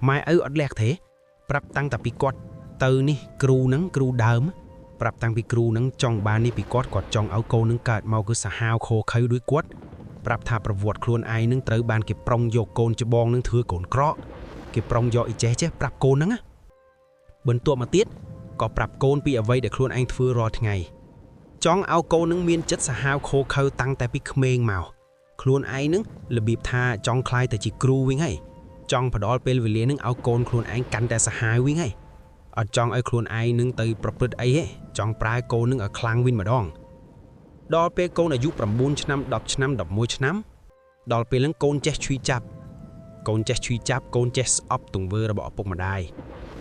ម៉ែឪអត់លះទេប្រាប់តាំងតែពីគាត់ទៅនេះគ្រូហ្នឹងគ្រូដើមប្រាប់តាំងពីគ្រូហ្នឹងចង់បាននេះពីគាត់គាត់ចង់ឲ្យកូនហ្នឹងកើតមកគឺសាហាវខូខើដូចគាត់ប្រាប់ថាប្រវត្តិខ្លួនឯងហ្នឹងត្រូវបានគេប្រុងយកកូនច្បងហ្នឹងធ្វើកូនក្រក់គេប្រុងយកអ៊ីចេះចេះប្រាប់កូនហ្នឹងណាបន្ទាប់មកទៀតក៏ប្រាប់កូនពីអ្វីដែលខ្លួនឯងធ្វើរាល់ថ្ងៃចង់ឲ្យកូននឹងមានចិត្តសាហាវខូខើតាំងតែពីក្មេងមកខ្លួនឯងនឹងរបៀបថាចង់ក្លាយទៅជាគ្រូវិញហើយចង់ផ្ដល់ពេលវេលានឹងឲ្យកូនខ្លួនឯងកាន់តែសាហាវវិញហើយអត់ចង់ឲ្យខ្លួនឯងនឹងទៅប្រព្រឹត្តអីទេចង់ប្រើកូននឹងឲ្យខ្លាំងវិញម្ដងដល់ពេលកូនអាយុ9ឆ្នាំ10ឆ្នាំ11ឆ្នាំដល់ពេលហ្នឹងកូនចេះឈឺចាប់កូនចេះឈឺចាប់កូនចេះស្អប់ទង្វើរបស់ឪពុកម្ដាយ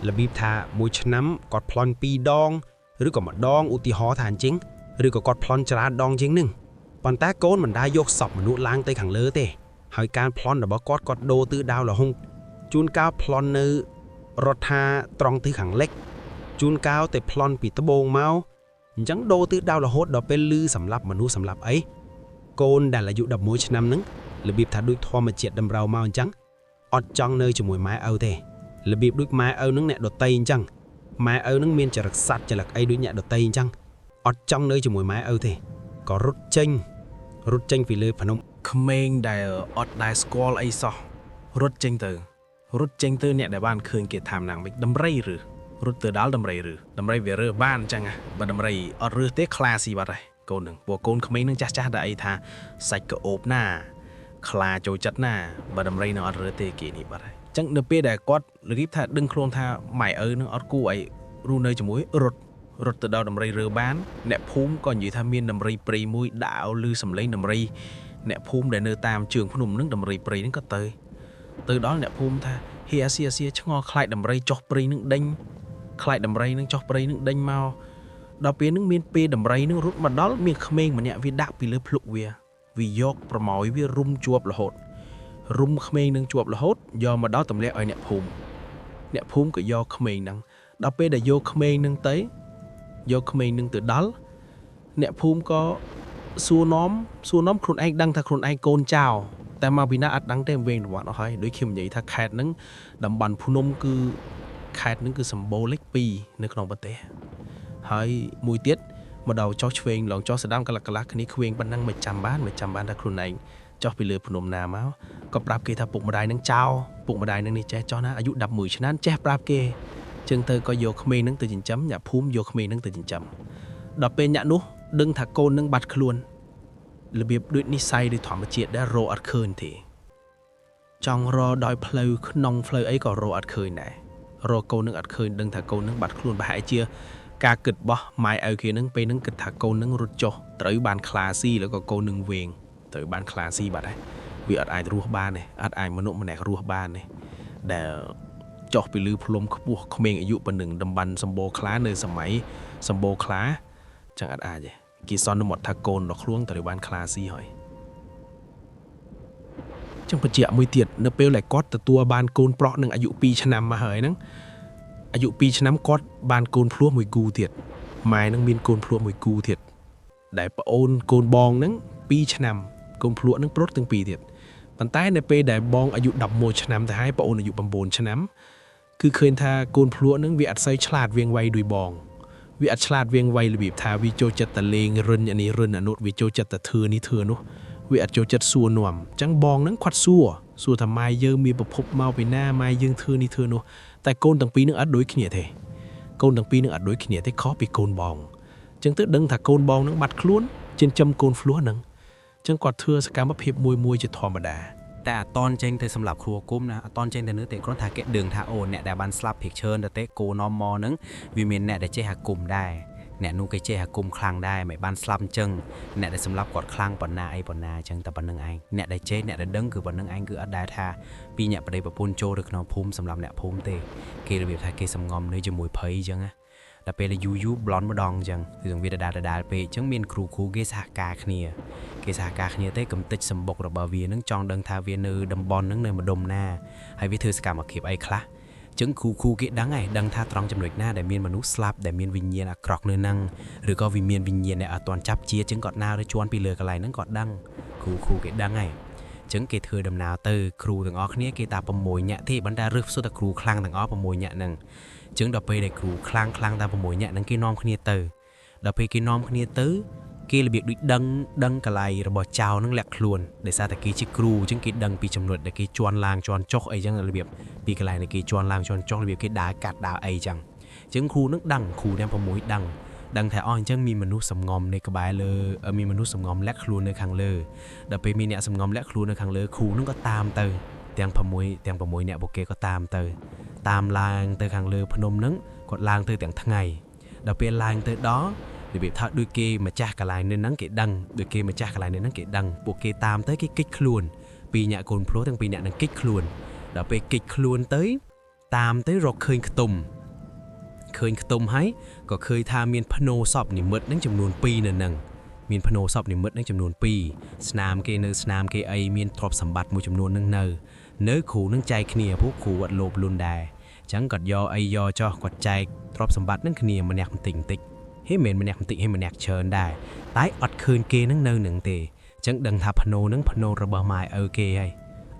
របៀបថាមួយឆ្នាំគាត់ប្លន់2ដងឬក៏ម្ដងឧទាហរណ៍ថាអញ្ចឹងឬក៏គាត់ប្លន់ច្រើនដងជាងនឹងប៉ុន្តែកូនមិនដែលយកសពមនុស្សឡើងទៅខាងលើទេហើយការប្លន់របស់គាត់គាត់ដូរទិសដៅលហុងជួនកាលប្លន់នៅរដ្ឋាត្រង់ទិសខាងលិចជួនកាលទៅប្លន់ពីត្បូងមកអញ្ចឹងដូរទិសដៅរហូតដល់ពេលលឺសម្លាប់មនុស្សសម្លាប់អីកូនដែលអាយុ11ឆ្នាំហ្នឹងរបៀបថាដូចធម្មជាតិតម្រូវមកអញ្ចឹងអត់ចង់នៅជាមួយម៉ែឪទេរបៀបដូចម៉ែឪហ្នឹងអ្នកដតីអញ្ចឹងម៉ែឪហ្នឹងមានចរិតសត្វចរិតអីដូចអ្នកដតីអញ្ចឹងអត់ចង់នៅជាមួយម៉ែឪទេក៏រត់ចេញរត់ចេញពីលើភ្នំ ក្មេងដែលអត់ដែលស្គាល់អីសោះរត់ចេញទៅរត់ចេញទៅអ្នកដែលបានឃើញគេថាំណាងវិញដំរីឬរត់ទៅដល់ដំរីឬដំរីវារើសបានអញ្ចឹងណាបើដំរីអត់រើសទេខ្លាស៊ីបាត់ហើយកូននឹងពួកកូនក្មេងនឹងចាស់ចាស់ដែលអីថាសាច់ក្អូបណាខ្លាចូលចិត្តណាបើដំរីនឹងអត់រើសទេគេនេះបាត់ហើយអញ្ចឹងនៅពេលដែលគាត់របៀបថាដឹងខ្លួនថាម៉ែឪនឹងអត់គួរអីរស់នៅជាមួយរត់រត់ទៅដល់ដំរីរើបានអ្នកភូមិក៏និយាយថាមានដំរីព្រៃមួយដាក់ឲ្យលឺសំឡេងដំរីអ្នកភូមិដែលនៅតាមជើងភ្នំនឹងដំរីព្រៃនឹងក៏ទៅដល់អ្នកភូមិថាហេអាស៊ីអាស៊ីឆ្ងល់ខ្លាចដំរីចុះព្រៃនឹងដេញខ្លាចដំរីនឹងចុះព្រៃនឹងដេញមកដល់ពេលនឹងមានពេលដំរីនឹងរត់មកដល់មានក្មេងម្នាក់វាដាក់ពីលើភ្លុកវាវាយកប្រម៉ោយវារុំជាប់រហូតរុំក្មេងនឹងជាប់រហូតយកមកដល់ទម្លាក់ឲ្យអ្នកភូមិអ្នកភូមិក៏យកក្មេងហ្នឹងដល់ពេលដែលយកក្មេងហ្នឹងទៅយកក្មេងនឹងទៅដល់អ្នកភូមិក៏សួរនាំសួរនាំខ្លួនឯងដឹងថាខ្លួនឯងកូនចៅតែមកពីណាអត់ដឹងទេវែងរង្វាន់អស់ហើយដូចខ្ញុំនិយាយថាខេត្តហ្នឹងតំបន់ភ្នំគឺខេត្តហ្នឹងគឺសម្បូរលេខ2នៅក្នុងប្រទេសហើយមួយទៀតមកដល់ចុះឆ្វេងឡងចុះស្ដាំកន្លះកន្លះគ្នាខ្វៀងប៉ុណ្ណឹងមិនចាំបានមិនចាំបានថាខ្លួនឯងចុះពីលើភ្នំណាមកក៏ប្រាប់គេថាពុកម្ដាយនឹងចោលពុកម្ដាយនឹងនេះចេះចុះណាអាយុ11ឆ្នាំចេះប្រាប់គេចឹងទៅក៏យកក្មេងនឹងទៅចិញ្ចឹមអ្នកភូមិយកក្មេងនឹងទៅចិញ្ចឹមដល់ពេលអ្នកនោះដឹងថាកូននឹងបាត់ខ្លួនរបៀបដូចនិស័យដូចធម្មជាតិដែររកអត់ឃើញទេចង់រកដោយផ្លូវក្នុងផ្លូវអីក៏រកអត់ឃើញដែររកកូននឹងអត់ឃើញដឹងថាកូននឹងបាត់ខ្លួនប្រហែលជាការគិតរបស់ម៉ែឪគេនឹងពេលនឹងគិតថាកូននឹងរត់ចុះត្រូវបានខ្លាស៊ីแล้วក៏កូននឹងវែងត្រូវបានខ្លាស៊ីបាត់ហើយវាអត់អាចរស់បានទេអត់អាចមនុស្សម្នាក់រស់បានទេដែលចុះពីលើភ្នំខ្ពស់ក្មេងអាយុប៉ុណ្ណឹងតំបន់សម្បូរខ្លានៅសម័យសម្បូរខ្លាចឹងអត់អាចទេគេសន្មត់ថាកូនរបស់ខ្លួនត្រូវបានខ្លាស៊ីហើយចឹងបញ្ជាក់មួយទៀតនៅពេលដែលគាត់ទទួលបានកូនប្រុសនឹងអាយុ2ឆ្នាំមកហើយហ្នឹងអាយុ2ឆ្នាំគាត់បានកូនភ្លោះមួយគូទៀតម៉ែនឹងមានកូនភ្លោះមួយគូទៀតដែលប្អូនកូនបងហ្នឹង2ឆ្នាំកូនភ្លោះហ្នឹងប្រុសទាំងពីរទៀតប៉ុន្តែនៅពេលដែលបងអាយុ11ឆ្នាំទៅហើយប្អូនអាយុ9ឆ្នាំគឺឃើញថាកូនភ្លោះហ្នឹងវាអត់សូវឆ្លាតវៀងវៃដូចបងវាអត់ឆ្លាតវៀងវៃរបៀបថាវាចូលចិត្តតែលេងរិនអានេះរិនអានោះវាចូលចិត្តតែធ្វើនេះធ្វើនោះវាអត់ចូលចិត្តសួរនាំអញ្ចឹងបងហ្នឹងគាត់សួរថាម៉ែយើងមានប្រភពមកពីណាម៉ែយើងធ្វើនេះធ្វើនោះតែកូនទាំងពីរនឹងអត់ដូចគ្នាទេកូនទាំងពីរនឹងអត់ដូចគ្នាទេខុសពីកូនបងអញ្ចឹងទៅដឹងថាកូនបងនឹងបាត់ខ្លួនចិញ្ចឹមកូនហ្វ្លោះហ្នឹងអញ្ចឹងគាត់ធ្វើសកម្មភាពមួយមួយជាធម្មតា តែអត់តន់ចេញទៅសម្រាប់គ្រួគុំណាអត់តន់ចេញទៅនោះទេគ្រាន់ថាគេដឹងថាអូអ្នកដែលបានស្លាប់ភិកឈើទៅទេគោនាំមកហ្នឹងវាមានអ្នកដែលចេះអាគុំដែរ អ្នកនោះគេចេះអាគមខ្លាំងដែរមិនបានស្លាប់អញ្ចឹងអ្នកដែលសម្លាប់គាត់ខ្លាំងប៉ុណ្ណាអីប៉ុណ្ណាអញ្ចឹងតែប៉ុណ្្នឹងឯងអ្នកដែលចេះអ្នកដែលដឹងគឺប៉ុណ្្នឹងឯងគឺអត់ដែលថាពីរអ្នកប្តីប្រពន្ធចូលទៅក្នុងភូមិសម្រាប់អ្នកភូមិទេគេរបៀបថាគេសំងំនៅជាមួយភ័យអញ្ចឹងណាដល់ពេលយូរយូរប្លន់ម្ដងអញ្ចឹងគឺវាដដែលដដែលពេកអញ្ចឹងមានគ្រូគ្រូគេសហការគ្នាគេសហការគ្នាទេកំតិចសម្បុករបស់វានឹងចង់ដឹងថាវានៅតំបន់ហ្នឹងនៅម្ដុំណាហើយវាធ្វើសកម្មភាពអីខ្លះចឹងគ្រូគ្រូគេដឹងហើយដឹងថាត្រង់ចំណុចណាដែលមានមនុស្សស្លាប់ដែលមានវិញ្ញាណអាក្រក់នៅហ្នឹងឬក៏វាមានវិញ្ញាណដែលអត់ទាន់ចាប់ជាចឹងគាត់ដើរទៅជន់ពីលើកន្លែងហ្នឹងគាត់ដឹងគ្រូគ្រូគេដឹងហើយចឹងគេធ្វើដំណើរទៅគ្រូទាំងអស់គ្នាគេតា6នាក់ទេប៉ុន្តែរឹសសុទ្ធតែគ្រូខ្លាំងទាំងអស់6នាក់ហ្នឹងចឹងដល់ពេលដែលគ្រូខ្លាំងខ្លាំងតា6នាក់ហ្នឹងគេនាំគ្នាទៅដល់ពេលគេនាំគ្នាទៅគេរបៀបដូចដឹងដឹងកន្លែងរបស់ចៅហ្នឹងលាក់ខ្លួនដោយសារតែគេជាគ្រូអញ្ចឹងគេដឹងពីចំណុចដែលគេជន់ឡើងជន់ចុះអីចឹងរបៀបពីកន្លែងដែលគេជន់ឡើងជន់ចុះរបៀបគេដើរកាត់ដើរអីចឹងអញ្ចឹងគ្រូនឹងដឹងគ្រូទាំង6ដឹងដឹងថាអស់អញ្ចឹងមានមនុស្សសំងំនៅក្បែរលើមានមនុស្សសំងំលាក់ខ្លួននៅខាងលើដល់ពេលមានអ្នកសំងំលាក់ខ្លួននៅខាងលើគ្រូនឹងក៏តាមទៅទាំង6ទាំង6អ្នកពួកគេក៏តាមទៅតាមឡើងទៅខាងលើភ្នំហ្នឹងគាត់ឡើងទៅទាំងថ្ងៃដល់ពេលឡើងទៅដល់របៀបថាដូចគេម្ចាស់កន្លែងនៅហ្នឹងគេដឹងដូចគេម្ចាស់កន្លែងនៅហ្នឹងគេដឹងពួកគេតាមទៅគេគិចខ្លួនពីរអ្នកកូនភ្លោះទាំងពីរអ្នកហ្នឹងគិចខ្លួនដល់ពេលគិចខ្លួនទៅតាមទៅរកឃើញខ្ទមឃើញខ្ទមហើយក៏ឃើញថាមានភ្នោសពនិមិត្តហ្នឹងចំនួន2នៅហ្នឹងមានភ្នោសពនិមិត្តហ្នឹងចំនួន2ស្នាមគេនៅស្នាមគេអីមានទ្រព្យសម្បត្តិមួយចំនួនហ្នឹងនៅនៅគ្រូនឹងចែកគ្នាពួកគ្រូអត់លោភលន់ដែរអញ្ចឹងគាត់យកអីយកចោះគាត់ចែកទ្រព្យសម្បត្តិហ្នឹងគ្នាម្នាក់បន្តិចបន្តិចហេមិនម្នាក់បន្តិចហេម្នាក់ច្រើនដែរតែអត់ឃើញគេនឹងនៅនឹងទេអញ្ចឹងដឹងថាភ្នោនឹងភ្នោរបស់ម៉ែឪគេហើយ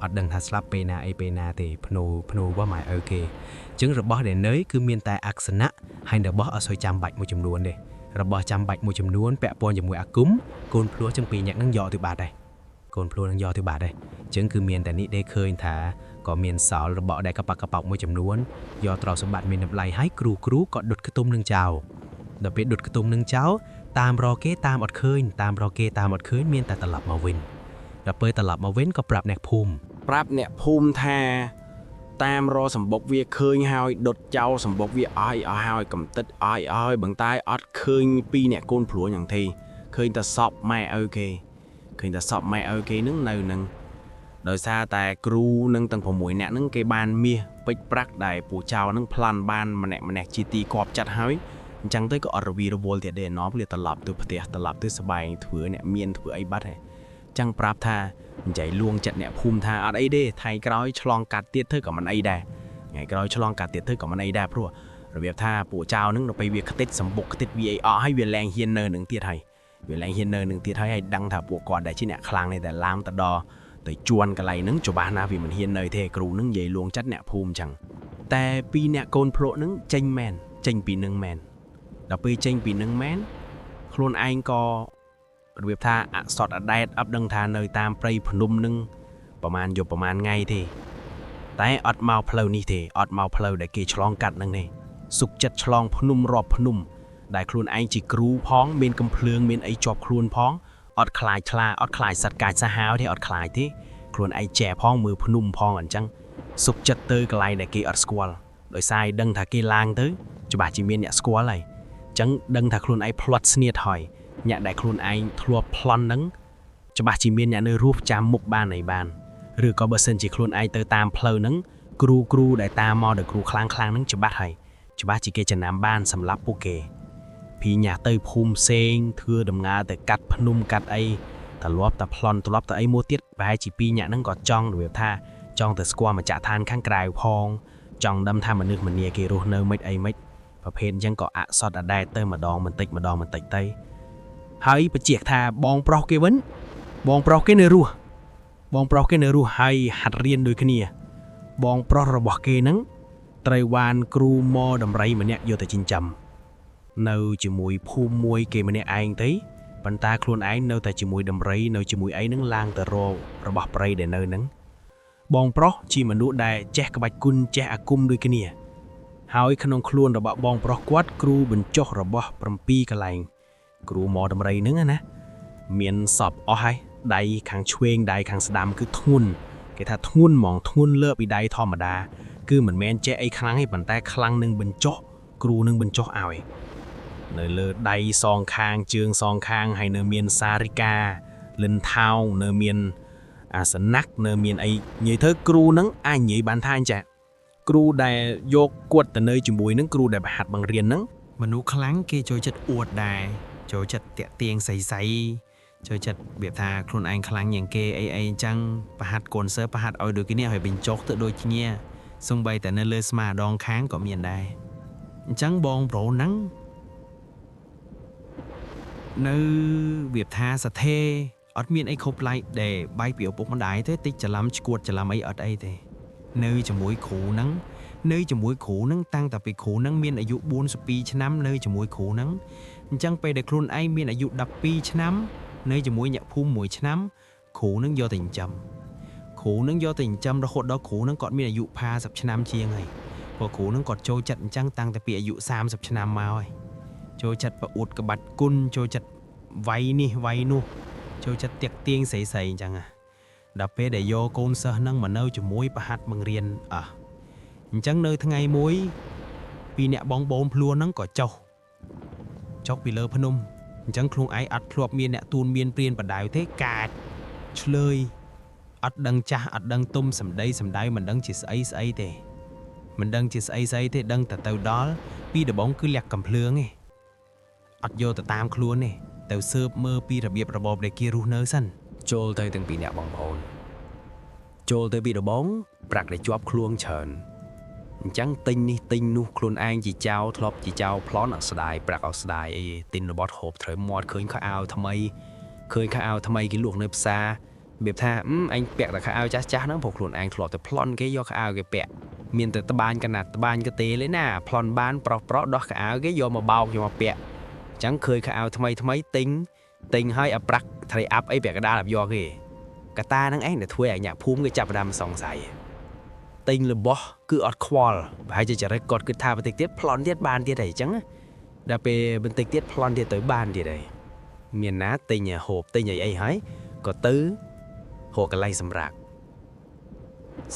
អត់ដឹងថាស្លាប់ពេលណាអីពេលណាទេភ្នោភ្នោរបស់ម៉ែឪគេអញ្ចឹងរបស់ដែលនៅគឺមានតែអក្សណៈហើយរបស់អត់សូវចាំបាច់មួយចំនួនទេរបស់ចាំបាច់មួយចំនួនពាក់ព័ន្ធជាមួយអាគមកូនភ្លោះចឹងពីរអ្នកនឹងយកទៅបាត់ហើយកូនភ្លោះនឹងយកទៅបាត់ហើយអញ្ចឹងគឺមានតែនេះទេឃើញថាក៏មានសល់របស់ដែលកប៉ាក់កប៉ោកមួយចំនួនយកទ្រព្យសម្បត្តិមានតម្លៃហើយគ្រូគ្រូក៏ដុតខ្ទុំនឹងចោលដល់ពេលដុតខ្ទមនឹងចោលតាមរកគេតាមអត់ឃើញតាមរកគេតាមអត់ឃើញមានតែត្រឡប់មកវិញដល់ពេលត្រឡប់មកវិញក៏ប្រាប់អ្នកភូមិ ប្រាប់អ្នកភូមិថាតាមរកសម្បុកវាឃើញហើយដុតចោលសម្បុកវាអស់អស់ហើយកំតិចអស់អស់ហើយបងតែអត់ឃើញពីរអ្នកកូនព្រួញយ៉ាងទេឃើញតែសពម៉ែឪគេឃើញតែសពម៉ែឪគេនឹងនៅនឹងដោយសារតែគ្រូនឹងទាំង6នាក់នឹងគេបានមាសពេជ្រប្រាក់ដែលពូចៅនឹងប្លន់បានម្នាក់ម្នាក់ជាទីគប់ចាត់ហើយអញ្ចឹងទៅក៏អត់រវីរវល់ទៀតទេណោះវាត្រឡប់ទៅផ្ទះត្រឡប់ទៅស្បែងធ្វើអ្នកមានធ្វើអីបាត់ហើយចឹងប្រាប់ថានិយាយលួងចិត្តអ្នកភូមិថាអត់អីទេថ្ងៃក្រោយឆ្លងកាត់ទៀតធ្វើក៏មិនអីដែរថ្ងៃក្រោយឆ្លងកាត់ទៀតធ្វើក៏មិនអីដែរព្រោះរបៀបថាពួកចៅនឹងដល់ពេលវាខ្ទេចសម្បុកខ្ទេចវាអីអស់ហើយវាលែងហ៊ាននៅនឹងទៀតហើយវាលែងហ៊ាននៅនឹងទៀតហើយហើយដឹងថាពួកគាត់ដែលជាអ្នកខ្លាំងនេះតែឡាមទៅដល់ទៅជួនកន្លែងហ្នឹងច្បាស់ណាស់វាមិនហ៊ាននៅទេគ្រូនឹងនិយាយលួងចិត្តអ្នកភូមិចឹងតែពីរអ្នកកូនភ្លក់នឹងចេញមែនចេញពីនឹងមែនដល់ពេលចេញពីនឹងមែនខ្លួនឯងក៏របៀបថាអសត់អដែតអត់ដឹងថានៅតាមព្រៃភ្នំនឹងប្រហែលយប់ប្រហែលថ្ងៃទេតែអត់មកផ្លូវនេះទេអត់មកផ្លូវដែលគេឆ្លងកាត់នឹងទេសុកចិត្តឆ្លងភ្នំរាប់ភ្នំដែលខ្លួនឯងជាគ្រូផងមានកំភ្លើងមានអីជាប់ខ្លួនផងអត់ខ្លាចខ្លាអត់ខ្លាចសត្វកាចសាហាវទេអត់ខ្លាចទេខ្លួនឯងចែផងមើលភ្នំផងអញ្ចឹងសុកចិត្តទៅកន្លែងដែលគេអត់ស្គាល់ដោយសារឯងដឹងថាគេឡើងទៅច្បាស់ជាមានអ្នកស្គាល់ហើយអញ្ចឹងដឹងថាខ្លួនឯងផ្្លាត់ស្នៀតហើយអ្នកដែលខ្លួនឯងធ្លាប់ប្លន់ហ្នឹងច្បាស់ជាមានអ្នកនៅរស់ចាំមុខបានអីបានឬក៏បើសិនជាខ្លួនឯងទៅតាមផ្លូវហ្នឹងគ្រូគ្រូដែលតាមមកដោយគ្រូខ្លាំងខ្លាំងហ្នឹងច្បាស់ហើយច្បាស់ជាគេចំណាំបានសម្រាប់ពួកគេភីញាស់ទៅភូមិផ្សេងធ្វើដំណើរទៅកាត់ភ្នំកាត់អីត្រឡប់តែប្លន់ត្រឡប់ទៅអីមួយទៀតប្រហែលជាពីរអ្នកហ្នឹងក៏ចង់របៀបថាចង់ទៅស្គាល់ម្ចាស់ឋានខាងក្រៅផងចង់ដឹងថាមនុស្សម្នាគេរស់នៅមិនអីមិនប្រភេទអញ្ចឹងក៏អសត់អដែតទៅម្ដងបន្តិចម្ដងបន្តិចទៅហើយបញ្ជាក់ថាបងប្រុសគេវិញបងប្រុសគេនៅរស់បងប្រុសគេនៅរស់ហើយហាត់រៀនដូចគ្នាបងប្រុសរបស់គេហ្នឹងត្រូវបានគ្រូមដំរីម្នាក់យកទៅចិញ្ចឹមនៅជាមួយភូមិមួយគេម្នាក់ឯងទៅប៉ុន្តែខ្លួនឯងនៅតែជាមួយដំរីនៅជាមួយអីហ្នឹងឡើងទៅរករបស់ព្រៃដែលនៅហ្នឹងបងប្រុសជាមនុស្សដែលចេះក្បាច់គុណចេះអាគមដូចគ្នាហើយក្នុងខ្លួនរបស់បងប្រុសគាត់គ្រូបញ្ចុះរបស់7កន្លែងគ្រូមដំរីហ្នឹងណាមានសពអស់ហើយដៃខាងឆ្វេងដៃខាងស្ដាំគឺធ្ងន់គេថាធ្ងន់ហ្មងធ្ងន់លើពីដៃធម្មតាគឺមិនមែនចេះអីខ្លាំងទេប៉ុន្តែខ្លាំងនឹងបញ្ចុះគ្រូនឹងបញ្ចុះឲ្យ នៅលើដៃសងខាងជើងសងខាងហើយនៅមានសារិកាលិនថោងនៅមានអាសនៈនៅមានអីនិយាយទៅគ្រូហ្នឹងអាចនិយាយបានថាអញ្ចឹងគ្រូដែលយកគាត់ទៅនៅជាមួយនឹងគ្រូដែលហាត់បង្រៀនហ្នឹង មនុស្សខ្លាំងគេចូលចិត្តអួតដែរចូលចិត្តតាក់ទាងសៃសៃចូលចិត្តរបៀបថាខ្លួនឯងខ្លាំងជាងគេអីអីអញ្ចឹងប្រហាត់កូនសិស្សប្រហាត់ឲ្យដូចគ្នាឲ្យបញ្ចុកទៅដូចគ្នាសំបីតែនៅលើស្មាដងខាងក៏មានដែរអញ្ចឹងបងប្រូហ្នឹងនៅរបៀបថាសថេអត់មានអីខុសប្លែកដែលបែកពីឪពុកម្ដាយទេតិចច្រឡំឈួតច្រឡំអីអត់អីទេនៅជាមួយគ្រូហ្នឹង នៅជាមួយគ្រូនឹងតាំងតែពីគ្រូនឹងមានអាយុ42ឆ្នាំនៅជាមួយគ្រូនឹងអញ្ចឹងពេលដែលខ្លួនឯងមានអាយុ12ឆ្នាំនៅជាមួយអ្នកភូមិមួយឆ្នាំគ្រូនឹងយកទៅចិញ្ចឹមគ្រូនឹងយកទៅចិញ្ចឹមរហូតដល់គ្រូនឹងគាត់មានអាយុ50ឆ្នាំជាងហើយព្រោះគ្រូនឹងគាត់ចូលចិត្តអញ្ចឹងតាំងតែពីអាយុ30ឆ្នាំមកហើយចូលចិត្តប្រអួតក្បាច់គុណចូលចិត្តវាយនេះវាយនោះចូលចិត្តទៀកទៀងស្រីៗអញ្ចឹងណាដល់ពេលដែលយកកូនសិស្សនឹងមកនៅជាមួយប្រហាត់បង្រៀនអស់ អញ្ចឹងនៅថ្ងៃមួយពីអ្នកបងបូនភ្លួនហ្នឹងក៏ចុះចុះពីលើភ្នំអញ្ចឹងខ្លួនឯងអត់ធ្លាប់មានអ្នកទូនមានព្រានបដៅទេកាចឆ្លើយអត់ដឹងចាស់អត់ដឹងទុំសំដីសំដៅមិនដឹងជាស្អីស្អីទេមិនដឹងជាស្អីស្អីទេដឹងតែទៅដល់ពីដំបងគឺលាក់កំភ្លើងឯងអត់យកទៅតាមខ្លួនទេទៅស៊ើបមើលពីរបៀបរបបដែលគេរស់នៅសិន ចូលទៅទាំងពីរអ្នកបងប្អូនចូលទៅពីដំបងប្រាក់ដែលជាប់ខ្លួនច្រើនអញ្ចឹងទិញនេះទិញនោះខ្លួនឯងជាចៅធ្លាប់ជាចៅប្លន់អត់ស្ដាយប្រាក់អត់ស្ដាយអីទិញរបស់ហូបត្រូវមាត់ឃើញខោអាវថ្មីឃើញខោអាវថ្មីគេលក់នៅផ្សាររបៀបថាអញពាក់តែខោអាវចាស់ចាស់ហ្នឹងព្រោះខ្លួនឯងធ្លាប់តែប្លន់គេយកខោអាវគេពាក់មានតែត្បាញកណាត់ត្បាញក៏ទេលេណាប្លន់បានប្រុសប្រុសដោះខោអាវគេយកមកបោកយកមកពាក់អញ្ចឹងឃើញខោអាវថ្មីថ្មីទិញទិញហើយអាប្រាក់ត្រីអាប់អីពាក់កណ្ដាលអាប់យកគេកតាហ្នឹងឯងដែលធ្វើឲ្យអ្នកភូមិគេចាប់ផ្ដើមសង្ស័យទិញរបស់គឺអត់ខ្វល់ប្រហែលជាចរិតគាត់គិតថាបន្តិចទៀតប្លន់ទៀតបានទៀតអីចឹងណាដល់ពេលបន្តិចទៀតប្លន់ទៀតទៅបានទៀតអីមានណាទិញហូបទិញអីអីហើយក៏ទៅហូបកន្លែងសម្រាប់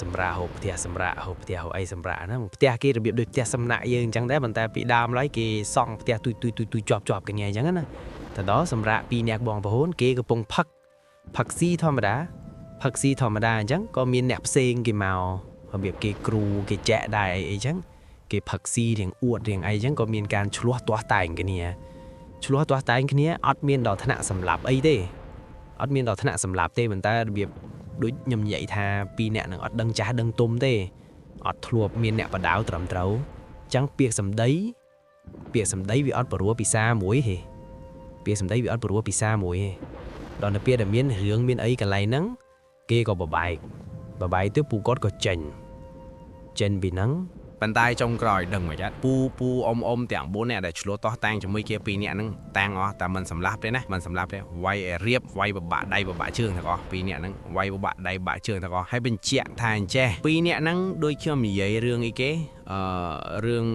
សម្រាប់ហូបផ្ទះសម្រាប់ហូបផ្ទះហូបអីសម្រាប់ហ្នឹងផ្ទះគេរបៀបដូចផ្ទះសំណាក់យើងអញ្ចឹងដែរប៉ុន្តែពីដើមឡើយគេសង់ផ្ទះទុយទុយទុយទុយជាប់ជាប់គ្នាអញ្ចឹងណាទៅដល់សម្រាប់ពីរអ្នកបងប្អូនគេកំពុងផឹកផឹកស៊ីធម្មតាផឹកស៊ីធម្មតាអញ្ចឹងក៏មានអ្នកផ្សេងគេមករបៀបគេគ្រូគេចែកដែរអីអីចឹងគេផឹកស៊ីរៀងអួតរៀងអីចឹងក៏មានការឆ្លោះទាស់តែងគ្នាឆ្លោះទាស់តែងគ្នាអត់មានដល់ថ្នាក់សម្លាប់អីទេអត់មានដល់ថ្នាក់សម្លាប់ទេប៉ុន្តែរបៀបដូចខ្ញុំនិយាយថាពីរអ្នកនឹងអត់ដឹងចាស់ដឹងទុំទេអត់ធ្លាប់មានអ្នកបដៅត្រឹមត្រូវចឹងពាក្យសម្ដីពាក្យសម្ដីវាអត់ព្រោះពិសាមួយទេពាក្យសម្ដីវាអត់ព្រោះពិសាមួយទេដល់ទៅពេលដែលមានរឿងមានអីកន្លែងហ្នឹងគេក៏បបែកបបែកទៅពូគាត់ក៏ចេញចេញពីហ្នឹង ប៉ុន្តែចុងក្រោយដឹងមិនចាពូពូអ៊ំអ៊ំទាំង4នាក់ដែលឆ្លោះតោះតាំងជាមួយគេ2នាក់ហ្នឹងតាំងអស់តែមិនសម្លាប់ទេណាមិនសម្លាប់ទេវាយឲ្យរៀបវាយបបាក់ដៃបបាក់ជើងទាំងអស់2នាក់ហ្នឹងវាយបបាក់ដៃបបាក់ជើងទាំងអស់ហើយបញ្ជាក់ថាអញ្ចេះ2នាក់ហ្នឹងដូចខ្ញុំនិយាយរឿងអីគេអឺរឿង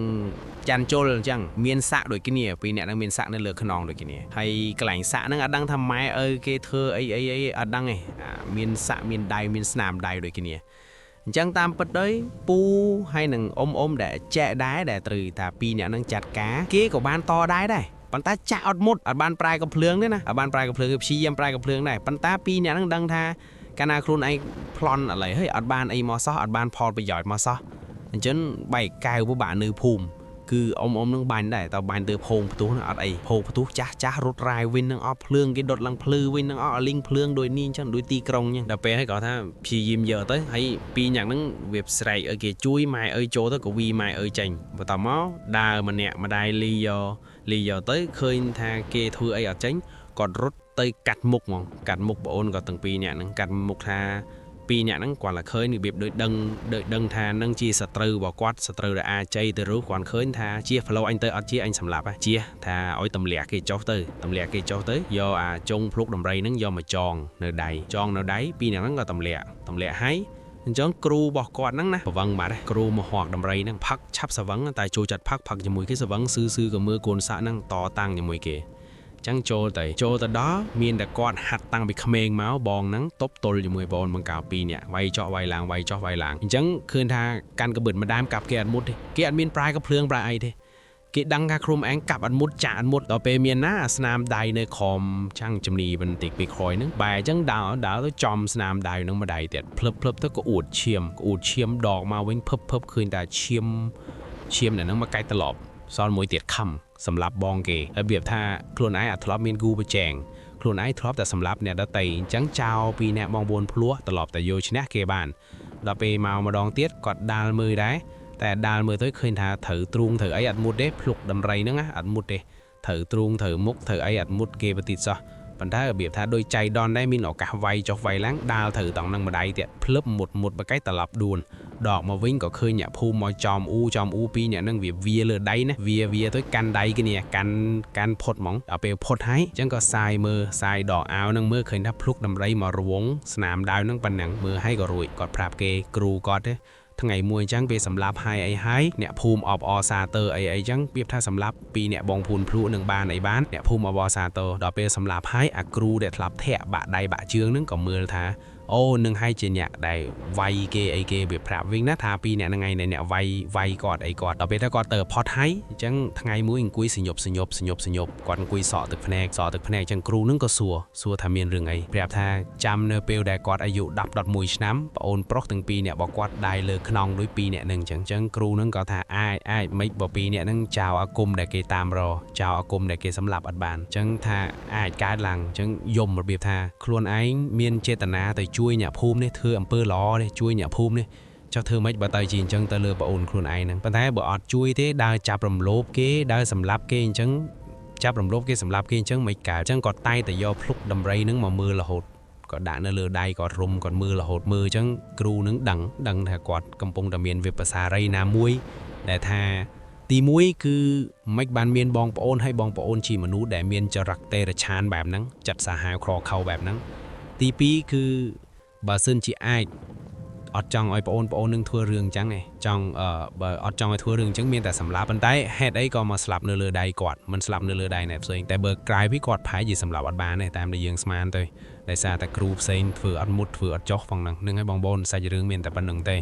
ច័ន្ទជុលអញ្ចឹងមានសាក់ដូចគ្នា2នាក់ហ្នឹងមានសាក់នៅលើខ្នងដូចគ្នាហើយកន្លែងសាក់ហ្នឹងអត់ដឹងថាម៉ែឪគេធ្វើអីអីអីអត់ដឹងទេអាមានសាក់មានដៃមានស្នាមដៃដូចគ្នាអញ្ចឹងតាមពិតទៅពូហើយនឹងអ៊ំអ៊ំដែលចែកដែរដែលត្រូវថាពីរអ្នកហ្នឹងចាត់ការគេក៏បានតដែរដែរប៉ុន្តែចាក់អត់មុតអត់បានប្រែកំភ្លើងទេណាអត់បានប្រែកំភ្លើងគេព្យាយាមប្រែកំភ្លើងដែរប៉ុន្តែពីរអ្នកហ្នឹងដឹងថាកាលណាខ្លួនឯងប្លន់ឥឡូវហីអត់បានអីមកសោះអត់បានផលប្រយោជន៍មកសោះអញ្ចឹងបែកកៅពិបាកនៅភូមិគឺអ៊ំអ៊ំនឹងបាញ់ដែរតើបាញ់ទៅភោងផ្ទុះហ្នឹងអត់អីភោងផ្ទុះចាស់ចាស់រត់រាយវិញនឹងអត់ភ្លើងគេដុតឡើងភ្លឺវិញនឹងអត់លីងភ្លើងដូចនេះអញ្ចឹងដូចទីក្រុងអញ្ចឹងដល់ពេលហើយគាត់ថាព្យាយាមយកទៅហើយពីរយ៉ាងហ្នឹងវាស្រែកឲ្យគេជួយម៉ែអើយចូលទៅក៏វីម៉ែអើយចេញបន្តមកដើរម្នាក់ម្ដាយលីយកលីយកទៅឃើញថាគេធ្វើអីអត់ចេញគាត់រត់ទៅកាត់មុខហ្មងកាត់មុខប្អូនគាត់ទាំងពីរនាក់ហ្នឹងកាត់មុខថាពីរអ្នកហ្នឹងគាត់តែឃើញរបៀបដូចដឹងដូចដឹងថានឹងជាសត្រូវរបស់គាត់សត្រូវដែលអាច័យទៅรู้គាត់ឃើញថាជាផ្លូវអញទៅអត់ជាអញសម្លាប់ហ៎ជាថាឲ្យទម្លាក់គេចុះទៅទម្លាក់គេចុះទៅយកអាចុងភ្លុកដំរីហ្នឹងយកមកចងនៅដៃចងនៅដៃពីរអ្នកហ្នឹងក៏ទម្លាក់ទម្លាក់ហើយអញ្ចឹងគ្រូរបស់គាត់ហ្នឹងណាប្រវឹងបាត់គ្រូមកហកដំរីហ្នឹងផឹកឆាប់សវឹងតែចូលចាត់ផឹកផឹកជាមួយគេសវឹងស៊ឺស៊ឺក៏មើលកូនសាក់ហ្នឹងតតាំងជាមួយគេចឹងចូលទៅចូលទៅដល់មានតែគាត់ហាត់តាំងពីក្មេងមកបងហ្នឹងតបទល់ជាមួយបងបង្កៅពីរនាក់វាយចោះវាយឡើងវាយចោះវាយឡើងអញ្ចឹងឃើញថាកាន់កបិតម្ដាមកាប់គេអត់មុតទេគេអត់មានប្រាយក៏ភ្លើងប្រាយអីទេ គេដឹងថាខ្លួនឯងកាប់អត់មុតចាក់អត់មុតដល់ពេលមានណាស្នាមដៃនៅក្រោមចាំងជំនីបន្តិចពេលក្រោយហ្នឹងបែរអញ្ចឹងដើរដើរទៅចំស្នាមដៃហ្នឹងម្ដាយទៀតភ្លឹបភ្លឹបទៅក៏អួតឈាមក៏អួតឈាមដកមកវិញភឹបភឹបឃើញតែឈាមឈាមនៅហ្នឹងមកកាច់ត្រឡប់សល់មួយទៀតខំសម្រាប់បងគេរបៀបថាខ្លួនឯងអត់ធ្លាប់មានគូប្រជែងខ្លួនឯងធ្លាប់តែសម្លាប់អ្នកដតីអញ្ចឹងចោលពីអ្នកបងប្អូនភ្លោះត្រឡប់តែយកឈ្នះគេបានដល់ពេលមកម្ដងទៀតគាត់ដាល់មើលដែរតែដាល់មើលទៅឃើញថាត្រូវទ្រូងត្រូវអីអត់មុតទេភ្លុកដំរីហ្នឹងណាអត់មុតទេត្រូវទ្រូងត្រូវមុខត្រូវអីអត់មុតគេបន្តិចសោះប៉ុន្តែរបៀបថាដូចចៃដន្យដែរមានឱកាសវាយចុះវាយឡើងដាល់ត្រូវតង់នឹងម្ដាយទៀតភ្លឹបមុតមុតបកៃត្រឡប់ដួនដកមកវិញក៏ឃើញអ្នកភូមិមកចំអ៊ូចំអ៊ូពីរអ្នកហ្នឹងវាវាលើដៃណាវាវាទៅកាន់ដៃគ្នាកាន់កាន់ផុតហ្មងដល់ពេលផុតហើយអញ្ចឹងក៏សាយមើលសាយដកអាវហ្នឹងមើលឃើញថាភ្លុកដំរីមករវងស្នាមដាវហ្នឹងប៉ុណ្ណឹងមើលឲ្យក៏រួចគាត់ប្រាប់គេគ្រូគាត់ទេថ្ងៃមួយអញ្ចឹងពេលសម្លាប់ហើយអីហើយអ្នកភូមិអបអរសាទរអីអីចឹងប្រៀបថាសម្លាប់ពីអ្នកបងភូនភ្លក់នឹងបានអីបានអ្នកភូមិអបអរសាទរដល់ពេលសម្លាប់ហើយអាគ្រូដែលធ្លាប់ធាក់បាក់ដៃបាក់ជើងហ្នឹងក៏មើលថាអូនឹងហើយជាអ្នកដែលវាយគេអីគេវាប្រាប់វិញណាថាពីអ្នកហ្នឹងឯងអ្នកវាយវាយគាត់អីគាត់ដល់ពេលទៅគាត់ទៅផុតហើយអញ្ចឹងថ្ងៃមួយអង្គុយសញប់សញប់សញប់សញប់គាត់អង្គុយសក់ទឹកភ្នែកសក់ទឹកភ្នែកអញ្ចឹងគ្រូហ្នឹងក៏សួរសួរថាមានរឿងអីប្រាប់ថាចាំនៅពេលដែលគាត់អាយុ10 11ឆ្នាំប្អូនប្រុសទាំងពីរអ្នករបស់គាត់ដៃលើខ្នងដូចពីរអ្នកហ្នឹងអញ្ចឹងអញ្ចឹងគ្រូហ្នឹងក៏ថាអាចអាចមិនបើពីរអ្នកហ្នឹងចៅអាគមដែលគេតាមរកចៅអាគមដែលគេសម្លាប់អត់បានអញ្ចឹងថាអាចកើតឡើងអញ្ចឹងយំរបៀបថាខ្លួនឯងមានចេតនាទៅជួយអ្នកភូមិនេះធ្វើអំពើល្អនេះជួយអ្នកភូមិនេះចុះធ្វើម៉េចបើទៅជាអញ្ចឹងទៅលើប្អូនខ្លួនឯងហ្នឹងប៉ុន្តែបើអត់ជួយទេដើរចាប់រំលោភគេដើរសម្លាប់គេអញ្ចឹងចាប់រំលោភគេសម្លាប់គេអញ្ចឹងមិនកើតអញ្ចឹងគាត់តែតែយកភ្លុកដំរីហ្នឹងមកមើលរហូតគាត់ដាក់នៅលើដៃគាត់រុំគាត់មើលរហូតមើលអញ្ចឹងគ្រូនឹងដឹងដឹងថាគាត់កំពុងតែមានវិបសារីណាមួយដែលថាទី1គឺមិនបានមានបងប្អូនហើយបងប្អូនជាមនុស្សដែលមានចរិតតេរឆានបែបហ្នឹងចិត្តសាហាវក្រខៅបែបហ្នឹងទី2គឺបើសិនជាអាចអត់ចង់ឲ្យបងប្អូននឹងធ្វើរឿងអញ្ចឹងឯងចង់បើអត់ចង់ឲ្យធ្វើរឿងអញ្ចឹងមានតែសម្លាប់ប៉ុន្តែហេតុអីក៏មកស្លាប់នៅលើដៃគាត់មិនស្លាប់នៅលើដៃអ្នកផ្សេងតែបើក្រៅពីគាត់ប្រហែលជាសម្លាប់អត់បានទេតាមដែលយើងស្មានទៅដោយសារតែគ្រូផ្សេងធ្វើអត់មុតធ្វើអត់ចោះផងហ្នឹងហ្នឹងហើយបងប្អូនសាច់រឿងមានតែប៉ុណ្្នឹងទេ។